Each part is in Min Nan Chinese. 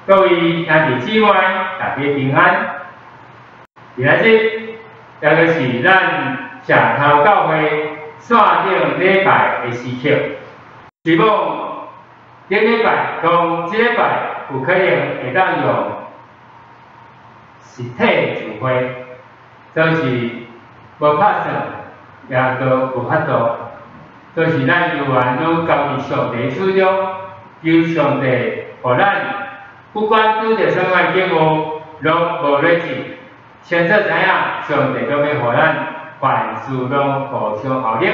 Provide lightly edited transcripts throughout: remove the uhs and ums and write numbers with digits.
各位兄弟姊妹，大家平安。今仔日，也閣是咱石頭教會線頂禮拜的時刻。希望頂禮拜同這禮拜有可能會當用實體聚會，就是無拍算，也閣無法度，就是咱猶原攏交佇上帝手中，求上帝予咱。不管拄著啥物境遇，攏無劣志。先做知影，上帝攏欲予咱凡事攏互相效力。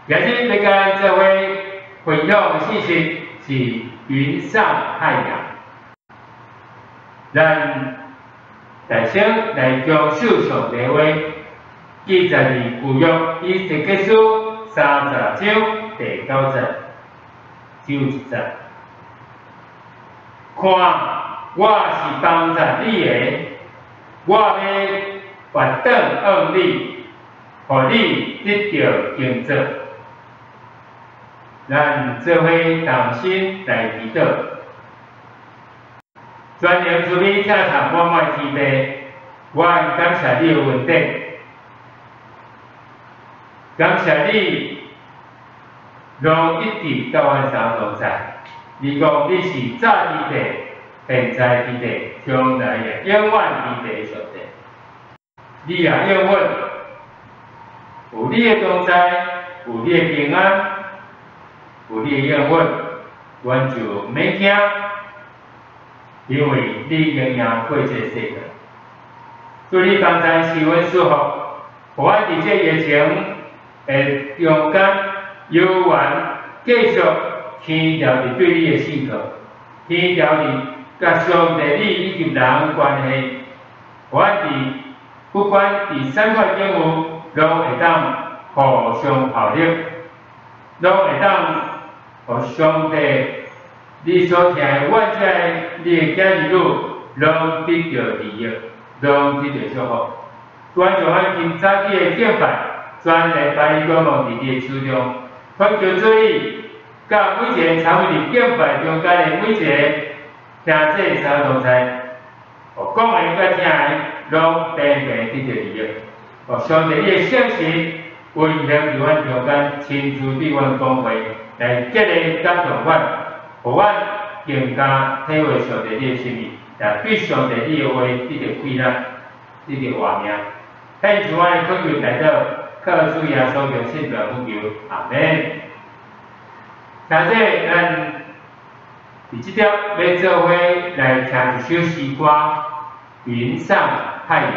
今日欲共咱做伙分享的信息是雲上太陽。咱大聲來恭守上帝話，記載佇舊約以西結書36章第九節，只有一節。看，我是幫助你的，我欲越轉向你，予你得著工作。咱做伙同心來祈禱，全能慈悲疼痛滿滿天父，我感謝你的恩典，感謝你攏一直佮阮相同在。你講你是早佇地、現在佇地、將來也永遠佇地的上帝。你也應允，有你的同在，有你的平安，有你的應允，阮就毋免驚，因為你已經贏過這世界。主你幫助賜阮祝福，予阮佇這疫情的中間，猶原繼續牽牢佇對你的信靠，牽牢佇佮上帝你以及人關係，予阮佇不管佇啥款境遇，攏會當互相效力，攏會當予上帝你所疼的阮這你的囝兒女，攏得著利益，攏得著祝福。阮將阮今早起的敬拜，全然把你仰望佇你的手中，懇求主你。佮每一個參與佇敬拜中間的每一個兄弟相同在，哦，講的佮聽的，攏平平得著利益。哦，上帝你的聖神運行佇阮中間，親自對阮講話，來激勵感動阮，予阮更加體會上帝你的心意，也對上帝你的話得著氣力，得著活命。獻上阮的懇求代禱，靠主耶穌的聖名祈求，阿門。兄弟，咱佇這點欲做伙來聽一首詩歌，《雲上太陽》。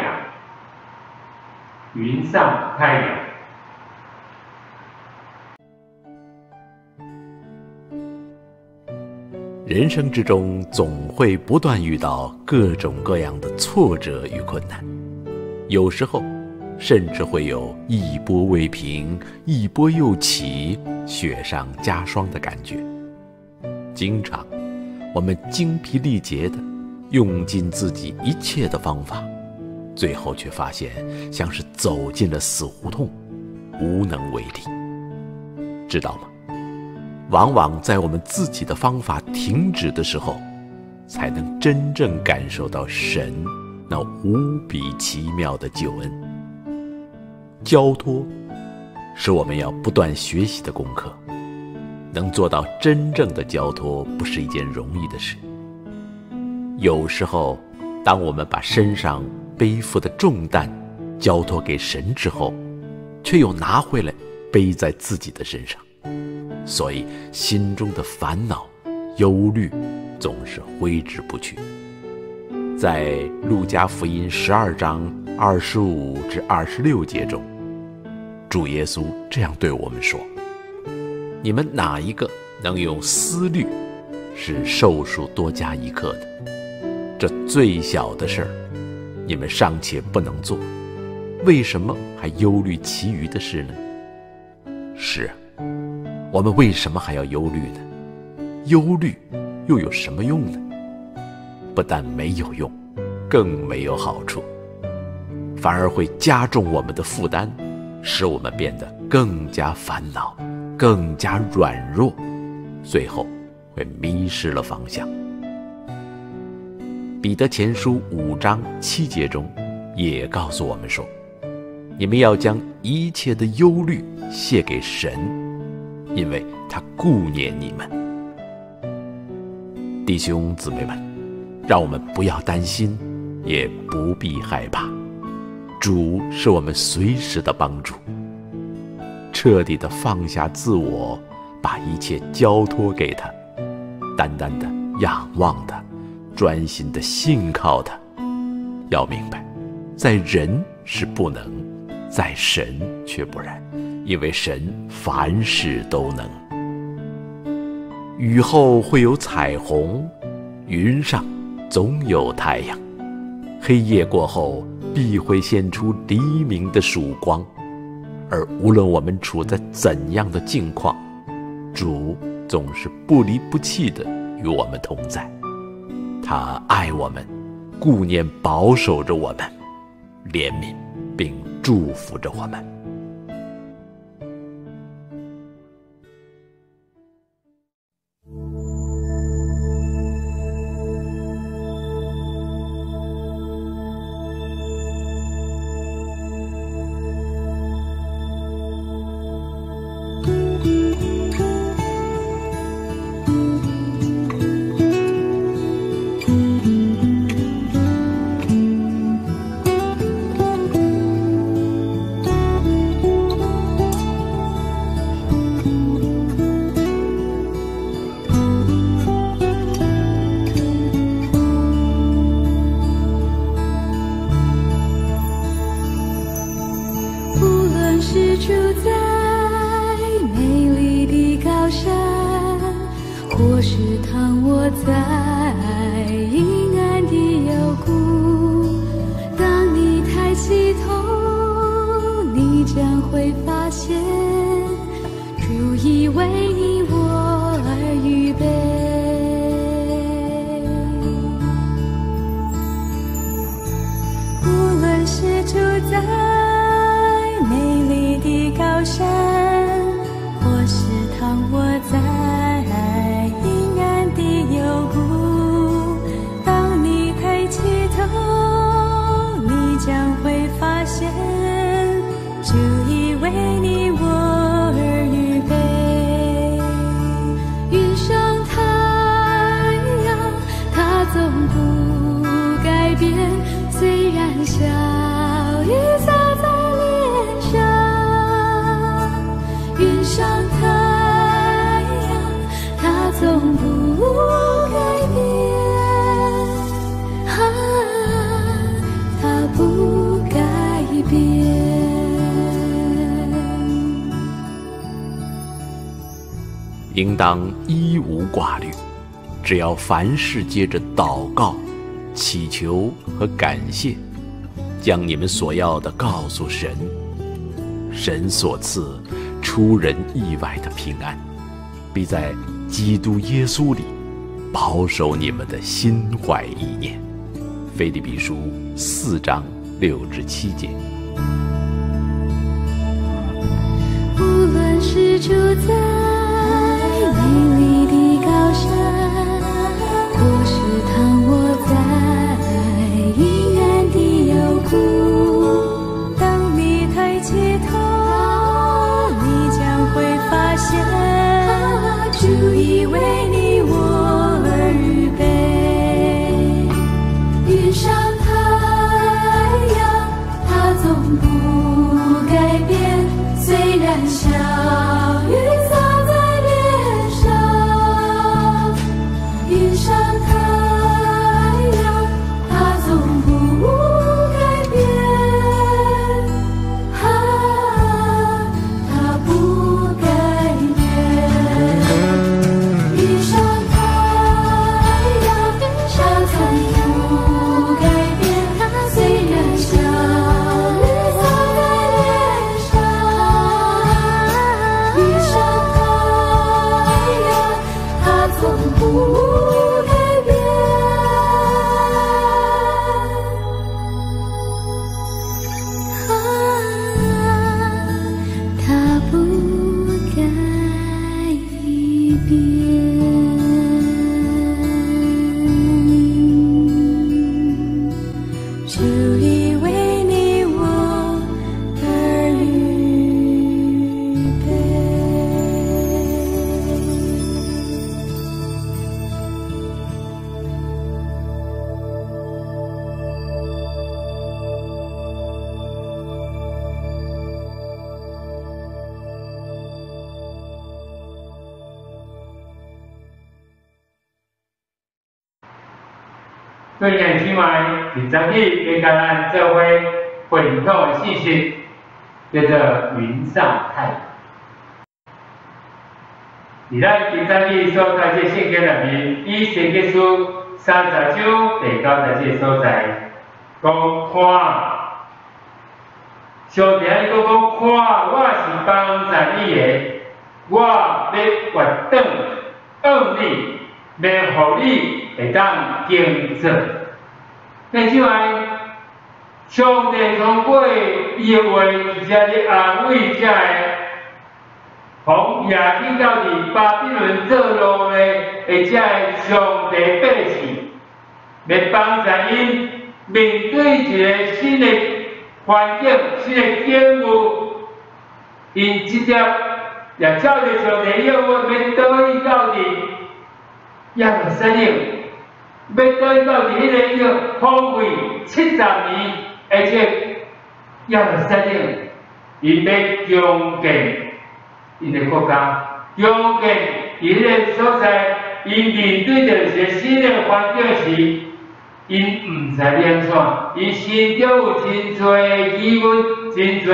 雲上太陽。人生之中總會不斷遇到各種各樣的挫折與困難，有時候甚至會有一波未平，一波又起，雪上加霜的感覺。經常，我們精疲力竭的用盡自己一切的方法，最後卻發現像是走進了死胡同，無能為力。知道嗎？往往在我們自己的方法停止的時候，才能真正感受到神那無比奇妙的救恩。交託是我們要不斷學習的功課，能做到真正的交託不是一件容易的事。有時候，當我們把身上背負的重擔交託給神之後，卻又拿回來背在自己的身上，所以心中的煩惱、憂慮總是揮之不去。在路加福音12章25至26節中，主耶穌這樣對我們說：你們哪一個能用思慮使壽數多加一刻的？這最小的事兒，你們尚且不能做，為什麼還憂慮其餘的事呢？是啊，我們為什麼還要憂慮呢？憂慮又有什麼用呢？不但沒有用，更沒有好處，反而會加重我們的負擔，使我們變得更加煩惱，更加軟弱，最後會迷失了方向。彼得前书5章7节中也告诉我们说：你们要将一切的忧虑卸给神，因为他顾念你们。弟兄姊妹们，让我们不要担心，也不必害怕，主是我们随时的帮助。彻底的放下自我，把一切交托给他，单单的仰望他，专心的信靠他。要明白，在人是不能，在神却不然，因为神凡事都能。雨后会有彩虹，云上总有太阳，黑夜过后必会现出黎明的曙光。而无论我们处在怎样的境况，主总是不离不弃地与我们同在。他爱我们，顾念保守着我们，怜悯并祝福着我们。应当一无挂虑，只要凡事借着祷告、祈求和感谢，将你们所要的告诉神。神所赐出人意外的平安，必在基督耶稣里保守你们的心怀意念。腓立比书4章6至7节。无论是住在美丽的高山，或是躺卧在阴暗的幽谷，当你抬起头，你将会发现，主已为你我而预备。云上太阳，它总不改变，虽然小雨洒在脸上，各位兄弟姊妹，今早起欲共咱做伙分享的信息，叫做雲上太陽。佇咱今早起所讀這聖經內面，以西結書30章第9節所在，講看，上帝按呢講看，我是幫助你的，我欲越轉向你，欲予你會當經做。兄弟姊妹，上帝通過伊的話，直接咧安慰遮个予掠去到佇巴比倫做奴隸的遮个上帝百姓，欲幫助𪜶面對一个新的環境、新的境遇，𪜶直接也照著上帝約話，欲倒去到佇耶路撒冷，欲倒去到佇彼个叫荒廢70年的這个耶路撒冷，𪜶欲重建𪜶的國家，重建佇彼个所在，𪜶面對著一个新的環境時，𪜶毋知欲按怎，𪜶心中有真濟疑問，真濟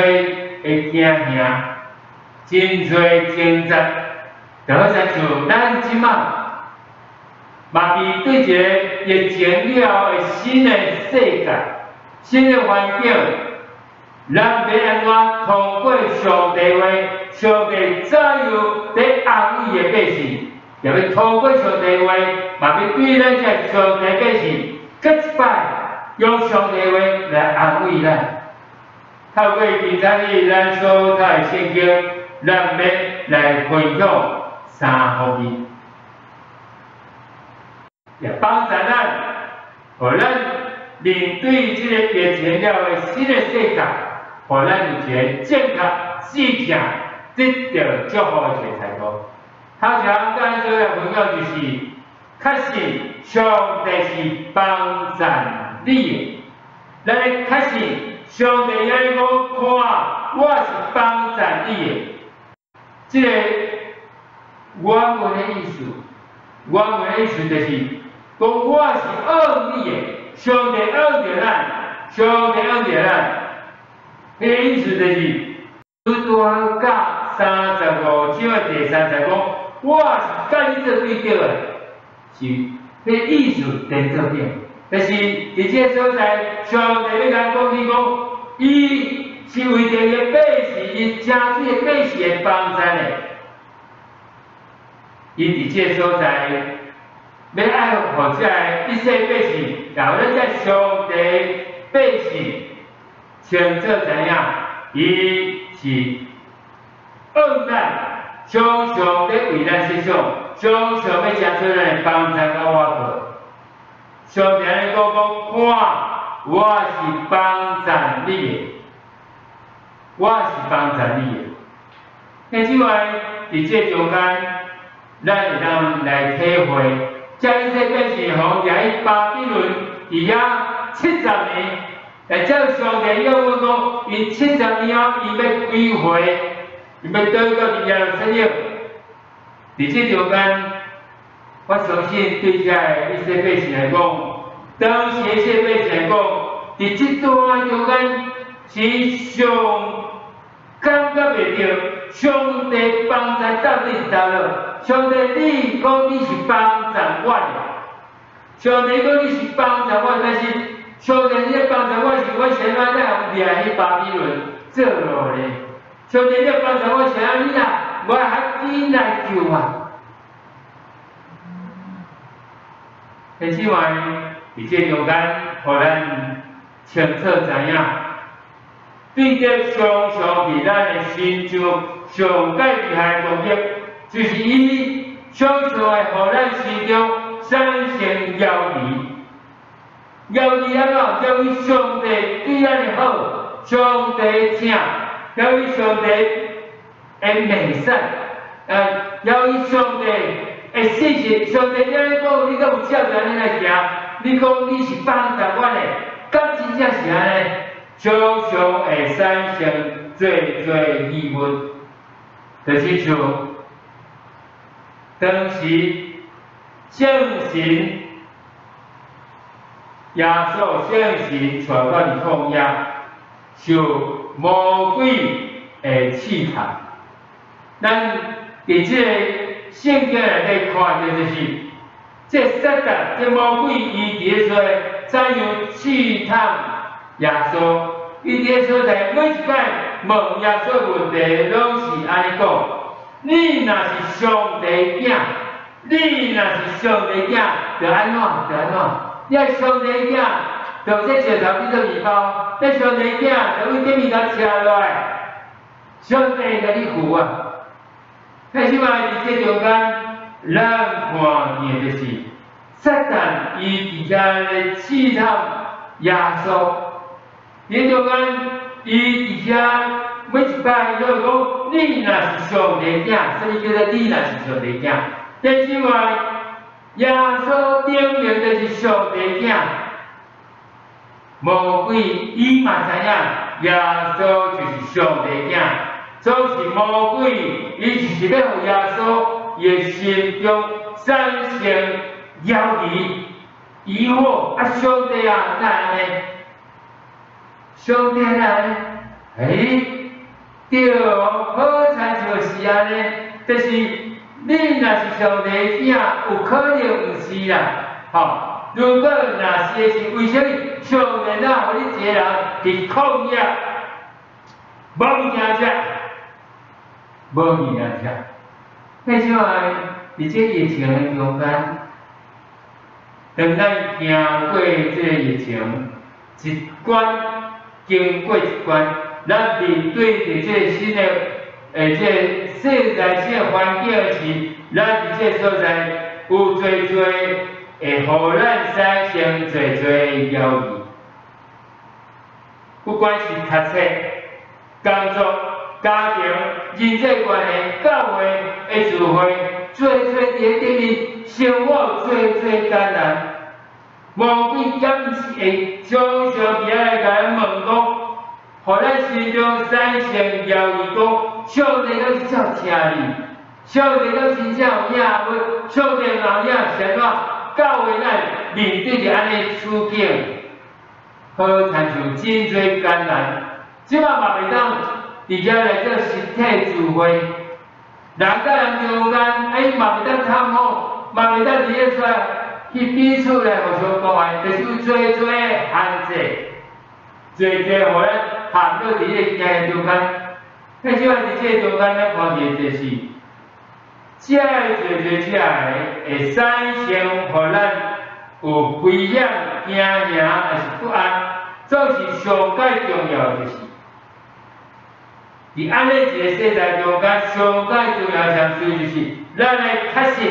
的驚嚇，真濟掙扎。就好親像咱這擺，嘛面對一個疫情了後的新的世界、新的環境，咱欲按怎通過上帝話、上帝早有佇安慰的百姓，也欲通過上帝話，嘛欲對咱這上帝百姓，閣一擺用上帝話來安慰咱。透過今早起咱所讀的聖經，咱欲來分享三方面，也幫助咱，予咱面對這个疫情了的新的世界，予咱有一个正確、正正得著祝福的一个態度。頭一項咱做來分享就是，確信上帝是幫助你的，咱咧確信上帝按呢講看，我是幫助你的。這个原文的意思，原文的意思就是講我是向你的，上帝向著咱，上帝向著咱。彼个意思就是，拄拄好佮35章的第3節講，我是佮你做對著的，是彼个意思顛倒轉。但是佇這個所在，上帝欲共講你講，伊是為著伊的百姓，伊正水的百姓的幫助的。伊佇這個所在，欲愛予這个以色列百姓，然後咱這上帝百姓清楚知影，伊是向咱常常咧為咱設想，常常欲成做咱的幫助佮倚靠。上帝按呢講講，看，我是幫助你的，我是幫助你的。兄弟姊妹，佇這中間，咱會當來體會，這以色列百姓予掠去巴比倫佇遐七十年，來照上帝約阮講，𪜶七十年後，𪜶欲歸回，𪜶欲倒去到耶路撒冷。佇這中間，我相信對這个以色列百姓來講，當時以色列百姓來講，佇這段中間是上感覺袂著上帝幫助到底是佗落？上帝，你講你是幫助我的，上帝講你是幫助我，但是上帝你幫助我是我是按怎來予掠去巴比倫做奴隸？上帝你幫助我是按呢啊？我較緊來救我。兄弟姊妹，佇這中間，予咱清楚知影，對著常常佇咱的身上上蓋厲害的攻擊，就是伊常常會予咱心中產生猶疑，猶疑按怎？猶疑上帝對咱的好，上帝的疼，猶疑上帝的美善，猶疑上帝的信實。上帝你按呢講，你敢有照著按呢來行？你講你是幫助我的，敢真正是按呢？常常會產生濟濟疑問，就是像當時眾神耶穌聖神帶到佇曠野，受魔鬼的試探。咱佇這個聖經內底看著就是，這撒旦、這魔鬼，伊佇咧說怎樣試探耶穌？伊佇咧所在每一擺問耶穌問題，攏是按呢講：你若是上帝囝，你若是上帝囝，就按怎？就按怎？你愛上帝囝，就這石頭變做麵包；你上帝囝，就為頂面頭切落來，上帝共你扶啊！但是嘛，佇這中間，咱看見就是撒旦伊佇遐咧試探耶穌，佇中間伊佇遐每一擺伊攏會講：你若是上帝囝，啥物叫做你若是上帝囝？但是話耶穌明明就是上帝囝，魔鬼伊嘛知影耶穌就是上帝囝。總是魔鬼，伊就是欲予耶穌伊的心中產生猶疑、疑惑。啊，上帝啊，哪會按呢？上帝哪會按呢？欸，對哦，好親像是按呢，就是你若是上帝囝，有可能毋是啦，吼。如果若是的是，為啥物上帝哪予你一個人佇曠野無物件食？無物件食。彼種啊，佇這疫情的中間，當咱行過這個疫情一關，經過一關，咱面對著這個新的這個世代新的環境時，咱佇這個所在有濟濟會予咱產生濟濟的猶疑。不管是讀冊、工作、家庭、人際關係、教會的聚會，濟濟佇咧頂面生活濟濟艱難。魔鬼敢是會常常佇遐來共咱問講，予咱心中產生猶疑，講上帝敢是真聽你？上帝敢真正有影無？上帝若有影是按怎？教會咱面對著按呢處境，好親像真濟艱難。這擺嘛袂當佇遮來做實體聚會，人佮人中間，哎嘛袂當探訪，嘛袂當佇咧出來去彼此來互相關懷，就是有濟濟限制，濟濟予咱陷落佇咧個驚中間。彼種佇這個中間，咱看見就是，這個濟濟這個會產生予咱有危險、驚嚇，抑是不安，總是上蓋重要就是，佇按呢一個世代中間，上蓋重要的事就是，咱來確信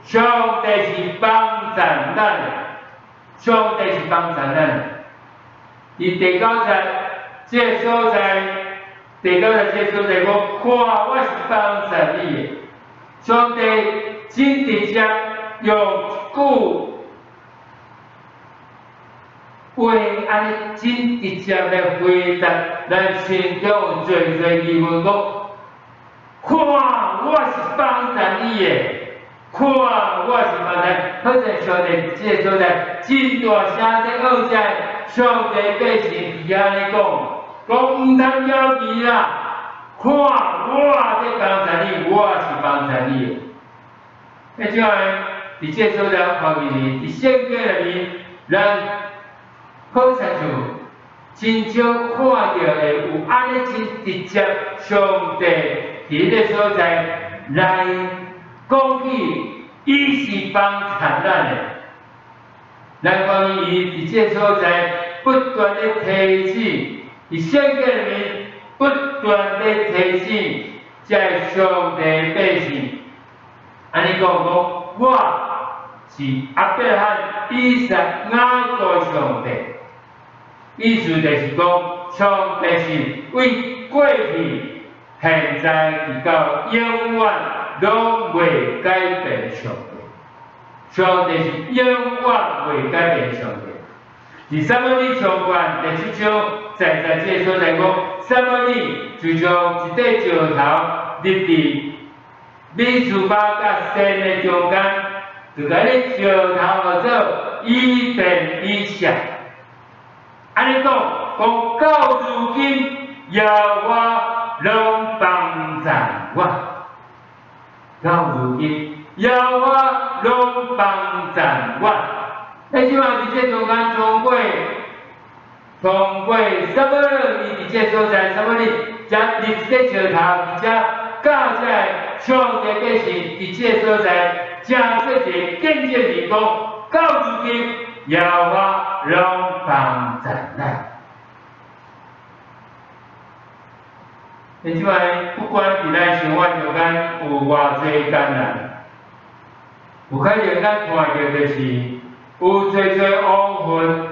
上帝是幫助咱的，上帝是幫助咱的。佇第九節這個所在，第九節這個所在講，看我是幫助你的。上帝真直接用一句話，按呢真直接來回答咱心中有濟濟疑問，講看我是幫助你的，看我是幫助。好像上帝這個所在真大聲佇向這上帝百姓佇遐咧講，講毋通猶疑啦，看我佇幫助你，我是幫助你的。彼種佇這個所在我看見佇聖經內面，咱好親像真少看著會有按呢真直接，上帝佇彼個所在來講起，伊是幫助咱的。咱看見伊佇這個所在不斷咧提醒，佇聖經內面不斷咧提醒這個上帝百姓，按呢講講，我是亞伯拉罕、以撒、雅各上帝。意思就是講，上帝是對過去、現在、直到永遠攏袂改變上帝。上帝是永遠袂改變上帝。佇撒母耳上卷第七章，在這個所在講，撒母耳就將一塊石頭立佇米斯巴佮善的中間，就共你石頭號做以便以吃。按呢講，講到如今，耶和華攏幫贊我。到如今，耶和華攏幫贊我。彼這擺佇這中間通過撒母耳伊佇這所在，撒母耳才立這石頭，而且教這上帝百姓佇這所在，成做一個見證是講，到如今耶和華攏幫贊咱。彼這擺不管佇咱生活中間有偌濟艱難，有可能咱看著就是有濟濟烏雲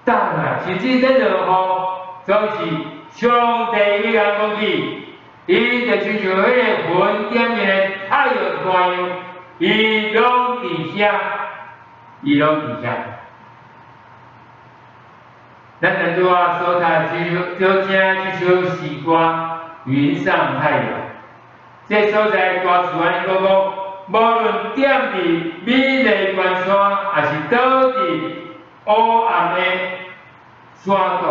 打來，甚至咧落雨，總是上帝欲共講起，伊就親像彼个雲頂面的太陽太陽，伊攏佇遐，伊攏佇遐。咱拄仔所讀這首聽這首詩歌《雲上太陽》，這所在歌詞按呢講講，無論踮佇美麗關山，抑是倒佇烏暗的山谷，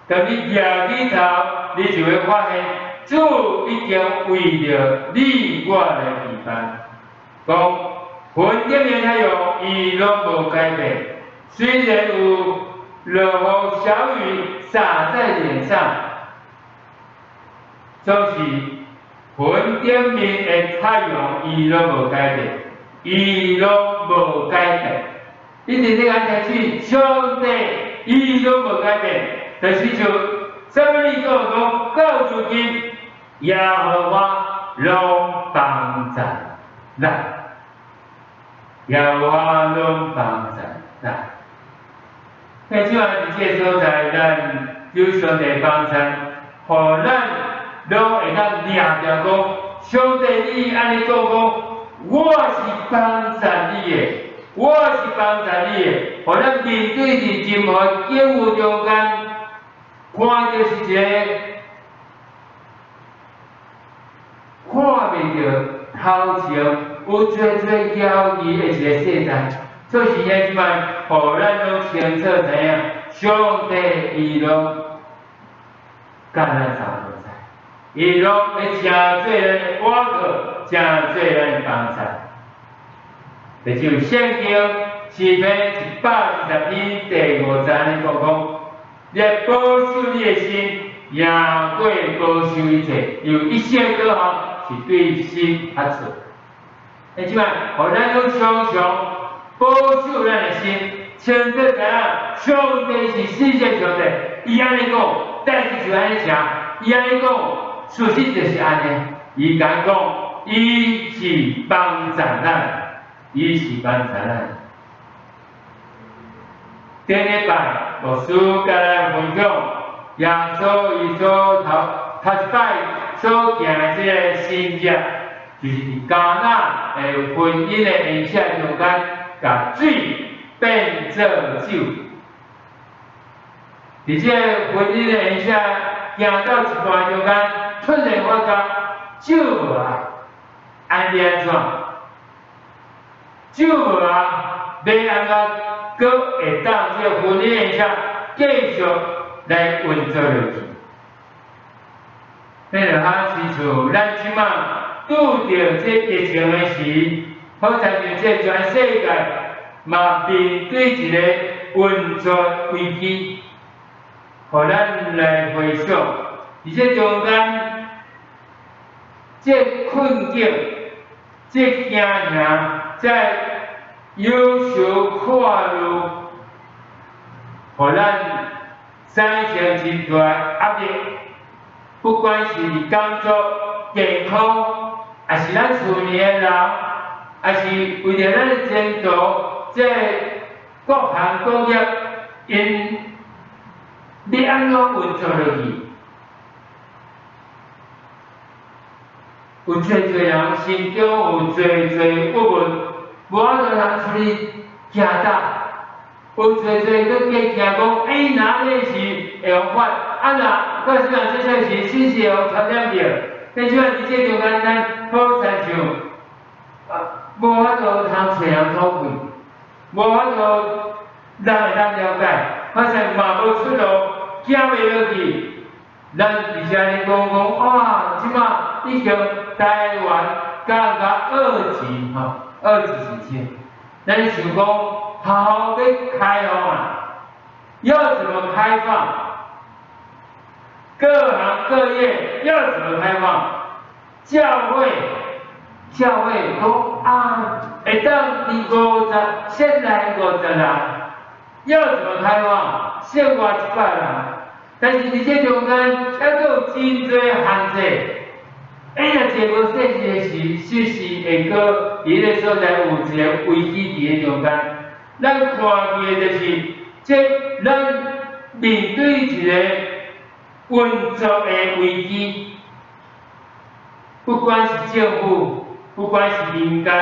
當你舉起頭，你就會發現主已經為著你我來預備。講雲頂面太陽，伊攏無改變，雖然有落雨小雨灑在臉上，總是雲頂面的太陽，伊攏無改變，伊攏無改變。一直咧按下去，上帝伊攏無改變，但是就啥物你講講到如今，耶和華攏幫贊咱，耶和華攏幫贊咱。彼這擺佇這個所在，咱有上帝幫贊，予咱攏會當掠著講，上帝你按呢講講，我是幫贊你的，我是幫贊你的，予咱面對佇任何境遇中間，看著是一個看袂著頭前有濟濟猶豫的一個世代。所以現這擺，予咱攏清楚知影，上帝伊攏佮咱相同在，伊攏欲成做咱的倚靠，成做咱的幫贊。就像聖經詩篇120篇第五節按呢講講，你愛保守你的心，贏過保守一切，因為一生過後是對心較錯。彼這擺，予咱攏常常保守咱的心，清楚知影上帝是世界上帝，伊按呢講，代誌就按呢成，伊按呢講，事實就是按呢。伊敢講，伊是幫贊咱，伊是幫贊咱。頂禮拜牧師佮咱分享耶穌伊所頭頭一擺所行的這个神蹟，就是佇迦拿的婚姻的宴席中間，共水變做酒。佇這个婚姻的宴席行到一半中間，突然發覺酒無啊，按呢按怎？酒無啊，欲按怎閣會當這个婚姻宴席繼續來運作落去？彼就好親像咱這擺拄著這疫情的時，好親像這全世界嘛面對一個運作危機，予咱來回想，佇這中間，這困境、這驚嚇、這憂愁苦慮，予咱產生真大壓力。不管是佇工作、健康，抑是咱厝裡的人，抑是為著咱的前途，這各行各業，𪜶欲按怎運作落去？有濟濟人心中有濟濟鬱悶，無法度通出去行走。有濟濟閣加驚講，欸，若按呢是會予發，啊若我雖然這這是信息會予傳染著，彼這擺佇這中間，咱好親像啊，無法度通揣人討論，無法度人會當了解，反正嘛無出路，行袂落去。咱佇遮咧講講，哇，這馬已經台灣降到二級吼，二級是啥？咱想講，學校欲開放啊，要怎麼開放？各行各業要怎麼開放？教會，教會講啊，會當佇五十，室內50人，要怎麼開放？室外100人，但是佇這中間，猶閣有真濟限制。哎呀，這無設施的時，實時會閣佇彼个所在有一個危機佇咧中間。咱看見的就是，這咱面對一個運作的危機，不管是政府，不管是民間，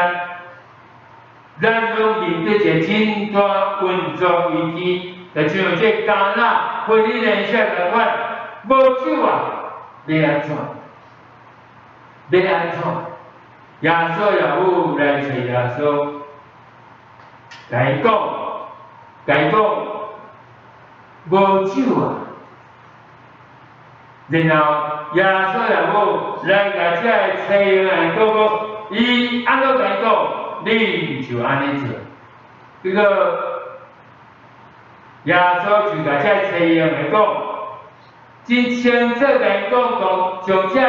咱攏面對一個真大運作危機，就像這加納婚禮連線仝款，無酒啊，欲按怎？欲按怎？耶穌老母來揣耶穌，共伊講，共伊講，無酒啊！然後耶穌老母來共這个揣用來講講，伊按怎共伊講，恁就按呢做。這個耶穌就共這個揣用來講，真清楚共伊講講，將這个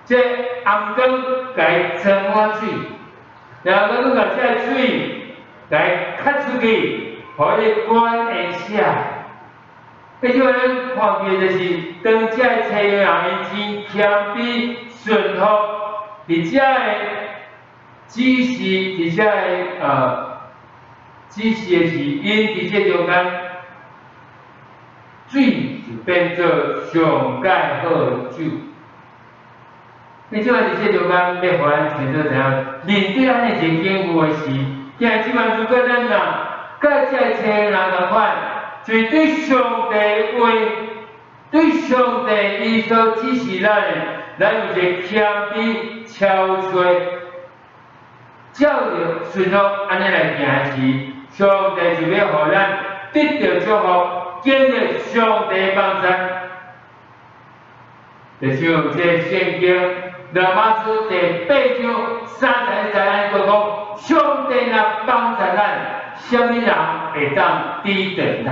這頷羹共伊盛滿水，然後閣共這个水共伊較出去，予彼個管的寫。彼種咱看見就是，當這个揣用人伊真謙卑順服，佇這個指示，佇這个指示的是，𪜶佇這中間水就變做上蓋好的酒。你這擺佇這中間欲予咱清楚知影，面對按呢一個境遇的時，今日這擺如果咱若佮這個揣用人仝款，就是對上帝話，對上帝伊所指示咱的，咱有一個謙卑、謙虛，照著順服按呢來行時，上帝就欲予咱得著祝福，經歷上帝幫助。就像這聖經羅馬書第8章31節按呢講，上帝若幫助咱，啥物人會當抵擋咱？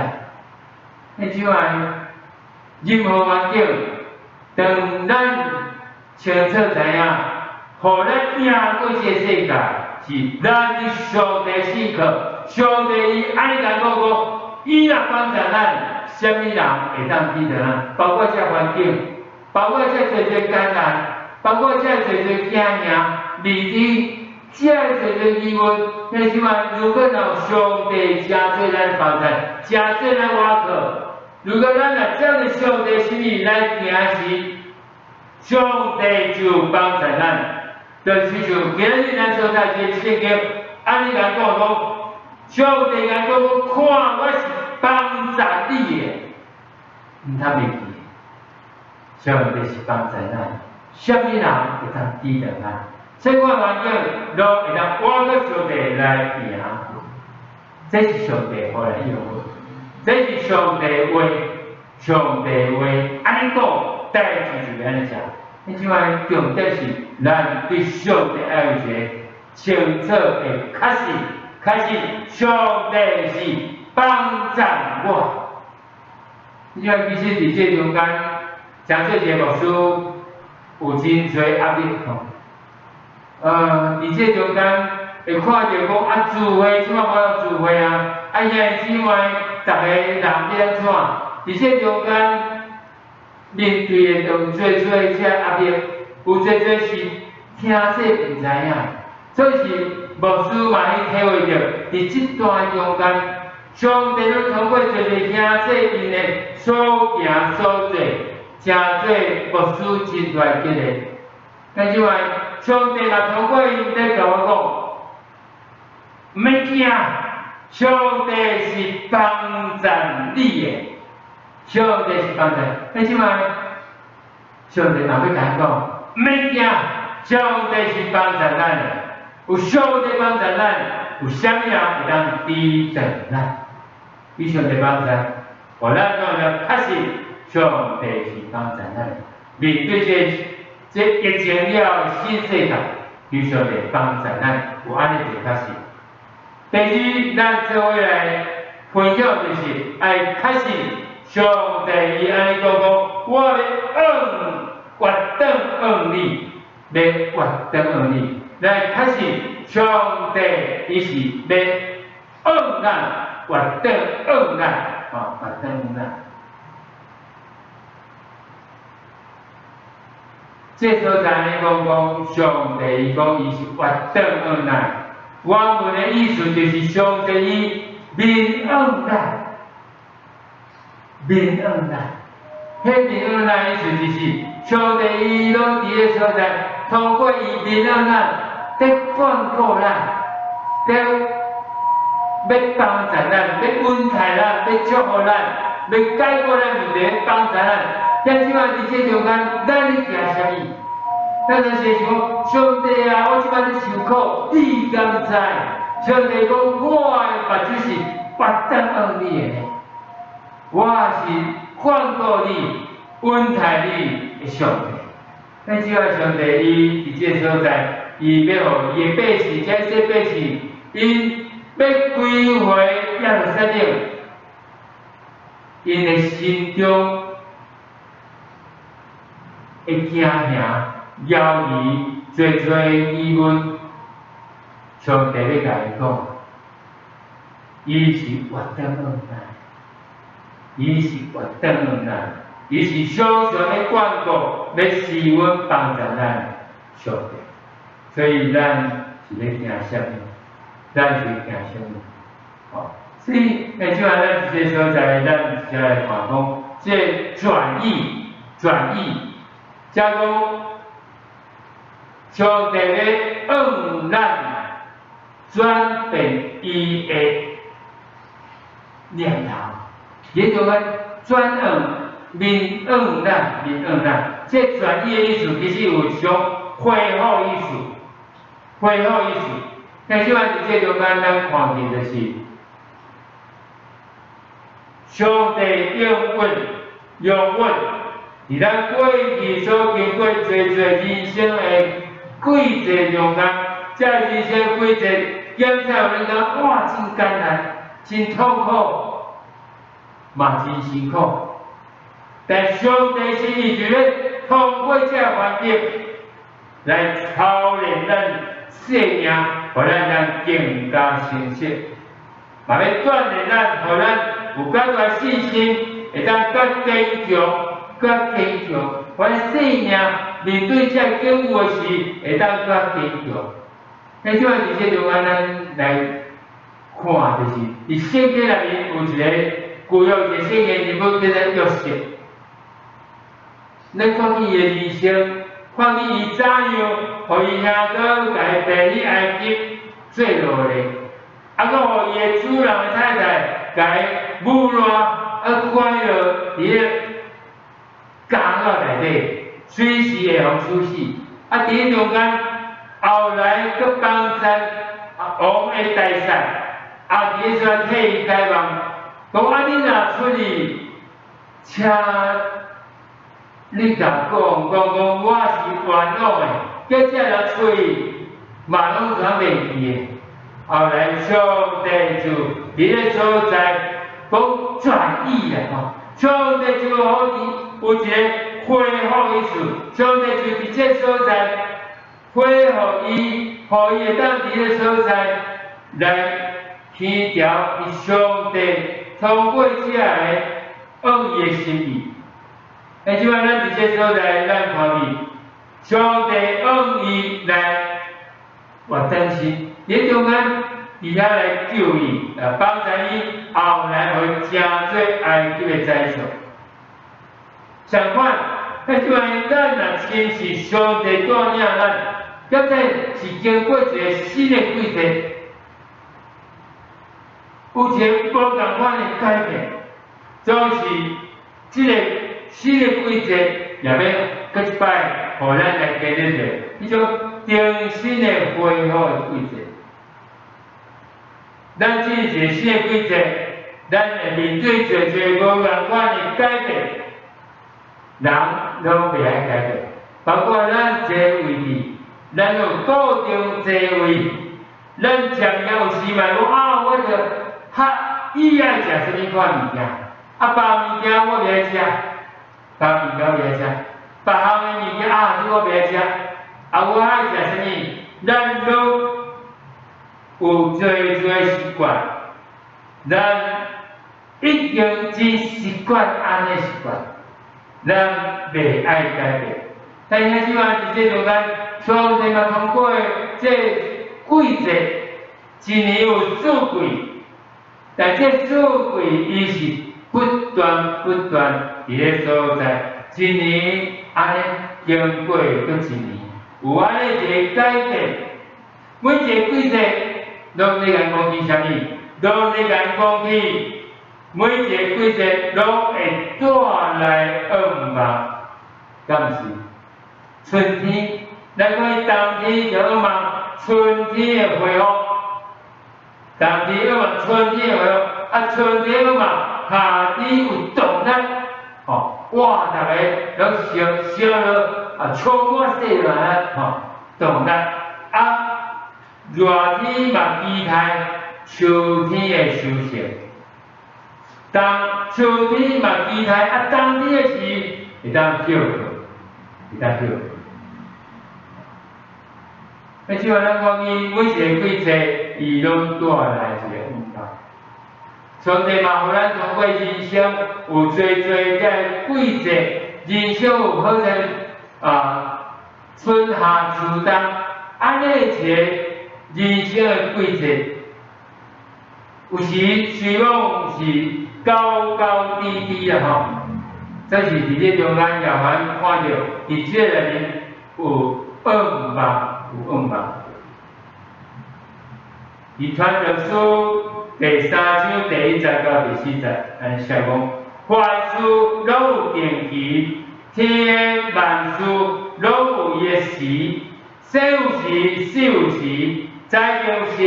你這擺任何環境，當咱清楚知影，予咱贏過這個世界，是咱佇上帝信靠，上帝伊按呢共講講，伊若幫助咱，啥物人會當抵擋咱？包括這環境，包括這濟濟艱難，包括這濟濟驚嚇、未知，這濟濟疑問，那這擺如果若有上帝成做咱幫助，成做咱倚靠，如果咱若照著上帝心意來行時，上帝就幫助咱。就是像今日咱所讀這個聖經，按呢共講講，上帝共講講，看我是幫助你的，毋通袂記。上帝是幫助咱，啥物人會當抵擋咱？這款環境攏會當倚靠上帝來贏過。這是上帝予咱用的，這是上帝話，上帝話按呢講，代誌就欲按呢做。你這擺重點是，咱對上帝愛有一個清楚的確信，確信上帝是幫助我。你這擺其實佇這中間，張做一個牧師有真濟壓力吼。佇這中間會看著講啊，聚會這擺無得聚會啊，啊兄弟姊妹，逐个人欲按怎？佇這中間面對的有濟濟這壓力，有濟濟是聽說毋知影，所以是牧師嘛去體會著，佇這段中間，上帝攏通過濟濟兄弟𪜶的所行所做，成做牧師真大的激勵。但是話，上帝若通過𪜶咧共我講，毋免驚，上帝是幫助你的，上帝是幫助。你這擺，上帝若欲共咱講，毋免驚，上帝是幫助咱的，有上帝幫助咱，有啥物人會當抵擋咱？伊上帝幫助，予咱講了確實，上帝是幫助咱。面對這疫情了新世界，求上帝幫助咱，有按呢一个確實。第二，咱做伙來分享就是愛確信上帝伊按呢講講，我欲按越轉按你，欲越轉按你，來確信上帝伊是欲按咱，越轉按咱，吼，越轉按咱。這所在呢講講，上帝伊講伊是越轉按咱，原文的意思就是上帝伊面按咱，面按咱。彼面按咱意思就是上帝伊攏佇个所在，通過伊面按咱，佇眷顧咱，佇欲幫助咱，欲恩待咱，欲祝福咱，欲解決咱問題，幫助咱。但這擺佇這中間，咱咧驚啥物？咱就是想，上帝啊，我這擺咧受苦，你敢知？上帝講，我的目睭是越轉按你的，我是眷顧你、恩待你的上帝。咱這擺上帝伊佇這個所在，伊欲予伊的百姓，這些百姓，𪜶欲歸回耶路撒冷，𪜶的心中會驚嚇、猶疑、濟濟疑問，上帝欲共伊講，伊是越轉按咱，伊是越轉按咱，伊是常常咧眷顧、咧施恩幫助咱上帝。所以咱是咧驚啥物？咱是驚啥物？吼，所以，這擺咱這個所在，咱就來看講，這轉意、轉意。才講，上帝咧按咱轉變伊的念頭，也就講轉按面按咱，面按咱。這轉意的意思其實有種恢復意思，恢復意思。但這擺佇這中間，咱看見就是上帝應允、容允。佇咱過去所經過濟濟人生的軌跡中間，這人生軌跡檢查予恁講，哇，真艱難，真痛苦，嘛真辛苦。但上帝是伊就咧通過這個環境來操練咱生命，予咱通更加成熟，嘛欲鍛鍊咱，予咱有較大信心，會當較堅強。較堅強，阮生命面對這境遇時，會當較堅強。那這擺佇這中間，咱來看，就是佇聖經內面有一個舊約一個聖經人物叫做約瑟。咱看見伊的人生，看見伊怎樣，予伊兄哥共伊提去埃及做奴隸，啊，閣予伊的主人的太太共伊侮辱，啊，關落佇个監獄內底，隨時會予處死。啊，佇彼中間，後來閣幫助王的大臣，啊，佇彼陣替伊解夢，講啊，你若出去，請你共講講講，我是冤枉的，叫這人出去，嘛攏通袂記的。後來上帝就佇彼所在講轉意啦吼，上帝就予伊有一個恢復意思，上帝就佇這所在恢復伊，予伊會當佇這所在來協調伊上帝通過這个按伊的心意。欸，這擺咱佇這所在，咱看見上帝按伊來活轉身，佇中間佇遐來救伊，來幫助伊，後來予伊成做埃及的宰相。相反，彼這擺咱若親自上帝帶領咱，現在是經過一個新的軌跡，有一個無仝款的改變，總是這個新的軌跡也欲閣一擺。予咱來建立者彼種重新的恢復的季節。咱進入一個新的季節，咱會面對濟濟無仝款的改變，人攏袂愛改變，包括咱坐位置，咱有固定座位，咱食物件有時嘛講啊，我著較喜愛食啥物款物件，啊，別物件我袂愛食，別物件我袂愛食，別項的物件啊，這我袂愛食，啊，我愛食啥物，咱攏有濟濟習慣，咱已經真習慣按呢習慣，咱袂愛改變。但是這擺佇這中間，上帝嘛通過這季節，一年有四季，但這四季伊是不斷不斷佇咧所在，一年按呢經過閣一年，有按呢一個改變。每一個季節攏咧共講起啥物？攏咧共講起，每一個季節攏會帶來惡夢，敢毋是？春天，咱講冬天就惡夢，春天的恢復，冬天惡夢，春天的恢復，啊，春天惡夢，夏天有動力，吼，哇，逐个攏燒燒落啊，充滿細來吼，動力，啊，熱天嘛期待秋天的收成，冬秋天嘛期待啊，冬天的時會當歇睏，會當歇睏。那這擺咱講伊每一個季節，伊攏帶來一個願望。上帝嘛，予咱通過人生有濟濟這個季節，人生有好像啊春夏秋冬，按呢一個人生的季節，有時雖講是高高低低啦吼，這是佇這中間也可以看著，佇這內面有願望，有願望。佇傳道書第三章第一節到第四節，按呢寫講，凡事攏有定期，天的萬事攏有伊的時，生有時，死有時，栽種有時，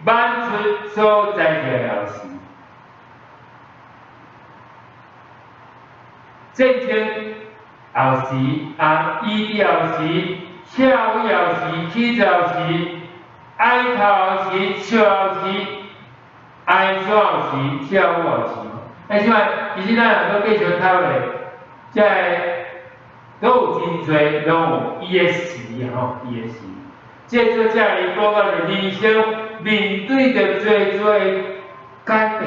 挽出所栽種的有時。戰爭有時，啊，醫治有時，拆毀有時，起造有時，哀哭有時，笑有時，哀傷有時，跳舞有時。哎，這擺其實咱若閣繼續讀咧，這个閣有真濟攏有伊的時吼，伊的時。這做這裡講到人生面對著濟濟改變，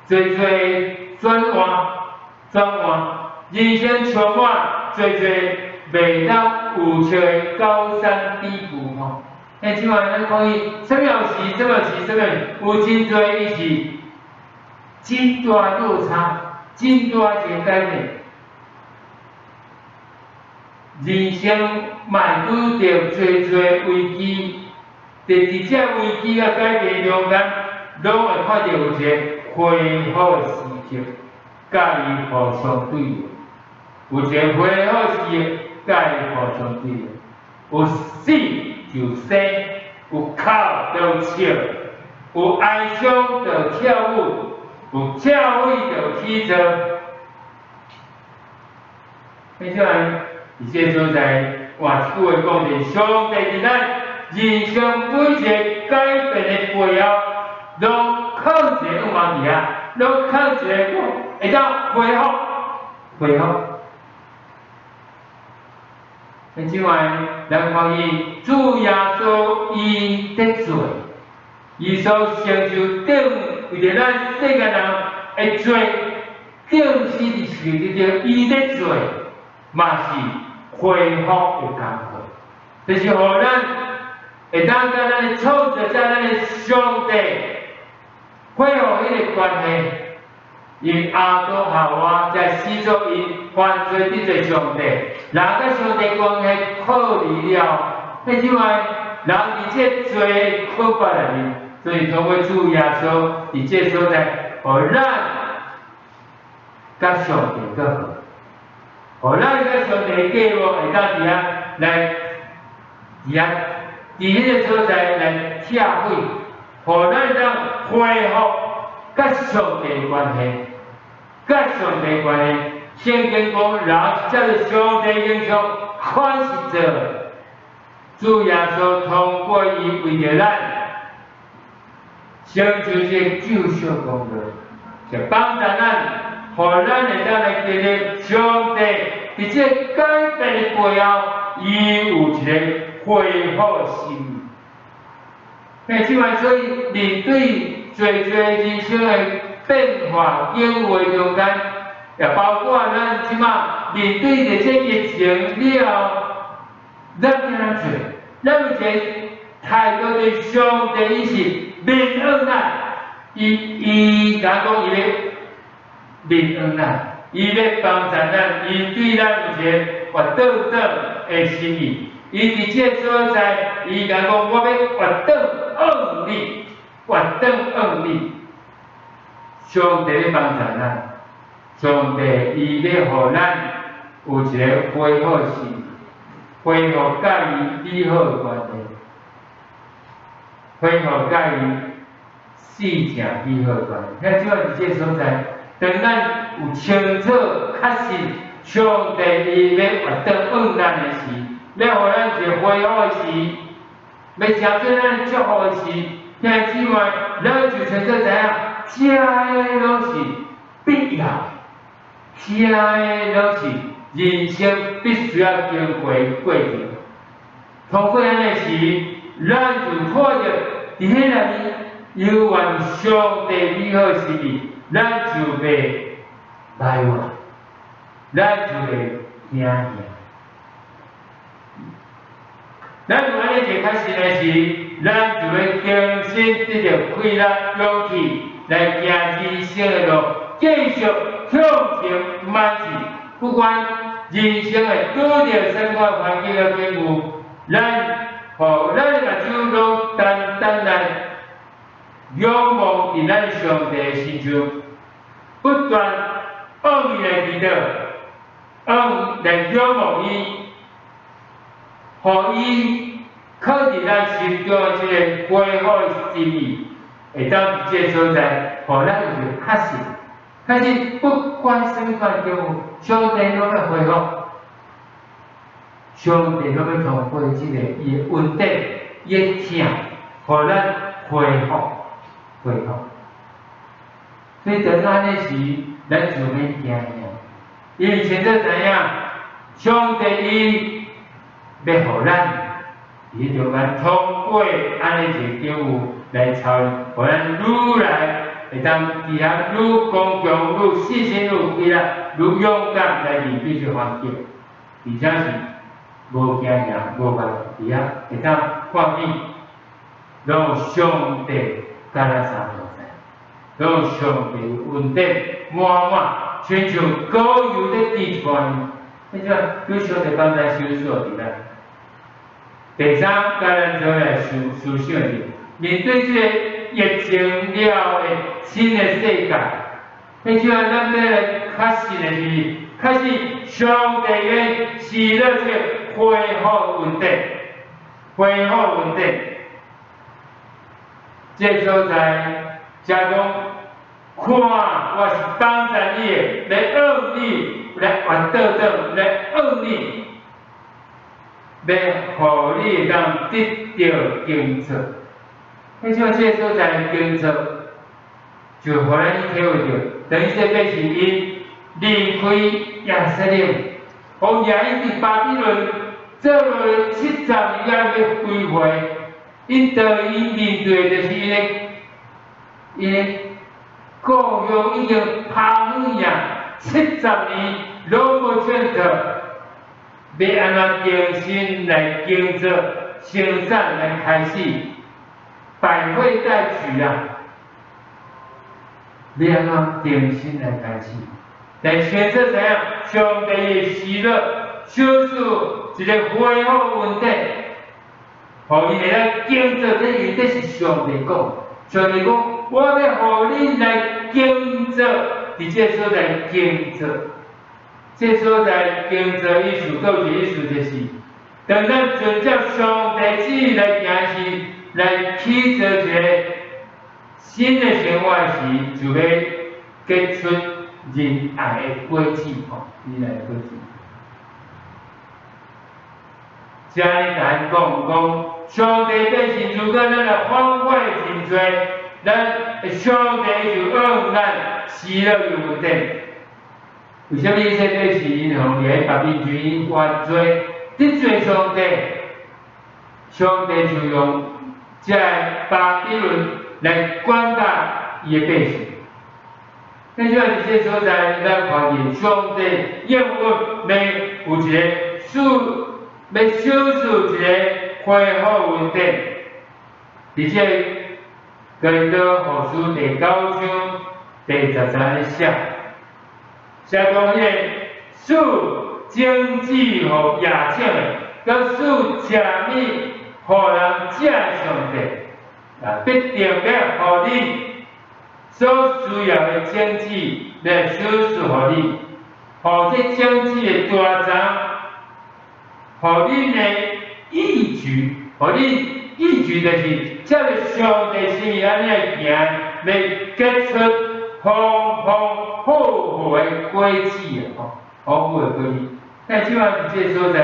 濟濟轉換，轉換，人生充滿濟濟袂當預測的高山低谷吼。哎，這擺咱講伊啥物有時，啥物有時，啥物有真濟伊是真大落差，真大一個改變。人生嘛會拄著濟濟危機，佇這危機佮改變中間，攏會看著有一個恢復的時刻，佮伊互相對應。有一個恢復時刻，佮伊互相對應。有死就生，有哭就笑，有哀傷就跳舞，有拆毀就起造。彼種人佇這所在，換一句話講，就是上帝佇咱人生每一個改變的背後，攏藏一個願望佇遐，攏藏一個講會當恢復，恢復。彼種仔，咱看見主耶穌伊得罪，伊所成就頂為著咱世間人的罪，釘死佇十字架，伊得罪，嘛是恢復的工課，就是予咱會當佮咱的創造者、咱的上帝恢復彼个關係。因為亞當夏娃在始祖𪜶犯罪得罪上帝，人佮上帝關係破離了，彼種仔人佇這罪困縛內面，所以通過主耶穌佇這所在，予咱佮上帝閣好。予咱佮上帝計劃會當佇遐來，佇遐，佇彼个所在來拆毀，予咱會當恢復佮上帝關係，佮上帝關係。聖經講，人是照著上帝形象款式造，主耶穌通過伊為著咱成就這個救贖功勞，就幫助咱，予咱會當來經歷上帝佇這個改變的背後，伊有一個恢復心意。嘿，這擺所以面對濟濟人生的變化境遇中間，也包括咱這擺面對著這疫情了後，咱欲按怎做？咱有一個態度，對上帝伊是免恩咱，伊伊敢講伊欲免恩咱，伊欲幫助咱，伊對咱有一個活轉轉的心意。伊佇這個所在，伊敢講我欲活轉恩你，活轉恩你。上帝欲幫助咱，上帝伊欲予咱有一個恢復心，恢復佮伊美好的關係，恢復佮伊四正美好的關係。遐這擺佇這個所在，當咱有清楚確信上帝伊欲活轉恩咱的時，欲予咱一個恢復的時，欲成做咱祝福的時，兄弟姊妹，咱就清楚知影，這个攏是必要，這个攏是人生必須要經過的過程。通過按呢時，咱就看著佇彼內面猶原上帝美好心意，咱就袂埋怨，咱就袂驚嚇。咱有按呢一個確信的時，咱就欲重新得著氣力、勇氣來行人生的路，繼續向前邁進。不管人生會拄著啥物款環境的境遇，咱予咱的目睭攏單單來仰望佇咱上帝的身上，不斷向伊來祈禱，向來仰望伊，予伊放佇咱心中的這個恢復的心意，會當佇這個所在，予咱有一個確信。但是不管啥物款境遇，上帝攏欲恢復，上帝攏欲通過這個伊的恩典、伊的疼，予咱恢復、恢復。所以當按呢時，咱就免驚嚇，因為清楚知影，上帝伊欲予咱佇彼中間通過按呢一個境遇來操練，予咱愈來會當佇遐愈剛強、愈信心、愈有氣力、愈勇敢來面對這個環境，而且是無驚嚇、無害，佇遐會當看見，攏有上帝佮咱相同在，攏有上帝恩典滿滿，親像膏油咧滴一般。彼種有上帝幫咱修飾佇咱。第三，佮咱做來思思想者，面對這個疫情了的新的世界，彼種咱欲來確信的是，確信上帝的喜樂這個恢復恩典，恢復恩典。這個所在，才講看，我是幫助你的，來恩你，來活倒轉，來恩你，欲予你會當得著工作。彼種這個所在的工作，就予咱去體會著，等於這變是𪜶離開耶路撒冷，予掠𪜶佇巴比倫做落70年猶欲歸回，𪜶當𪜶面對的就是𪜶的故鄉已經拋棄啊，70年攏無轉轉，欲按怎重新來工作生產來開始，百廢待舉啊！欲按怎重新來開始？來清楚知影上帝的喜樂，小事一個恢復恩典，予伊會當工作，這因這是上帝講，上帝講，我欲予恁來工作，佇這個所在工作，這這所在經濟意思，閣有一個意思就是，當咱遵照上帝旨意來行時，來起造一個新的生活時，就欲結出仁愛的果子吼，仁愛的果子。遮爾咱講講，上帝變成如果咱來反悔認罪，咱上帝就應咱喜樂有恩典。為啥物以色列是𪜶予佇巴比倫犯罪，得罪上帝，上帝就用這个巴比倫來管教伊的百姓。咱這佇這所在，咱看見上帝應允欲有一個賜，欲賞賜一個恢復恩典。佇這哥林多後書第九章第十節咧寫，寫講彼个賜種子予野種的，閣賜食物予人食的上帝，啊，必定欲予恁所需要的種子來賞賜予恁，予這種子的大增，予恁的義舉，予恁義舉就是照著上帝心意按呢來行，欲結出豐豐富富的果子啊！吼，豐富的果子。但這擺佇這个所在，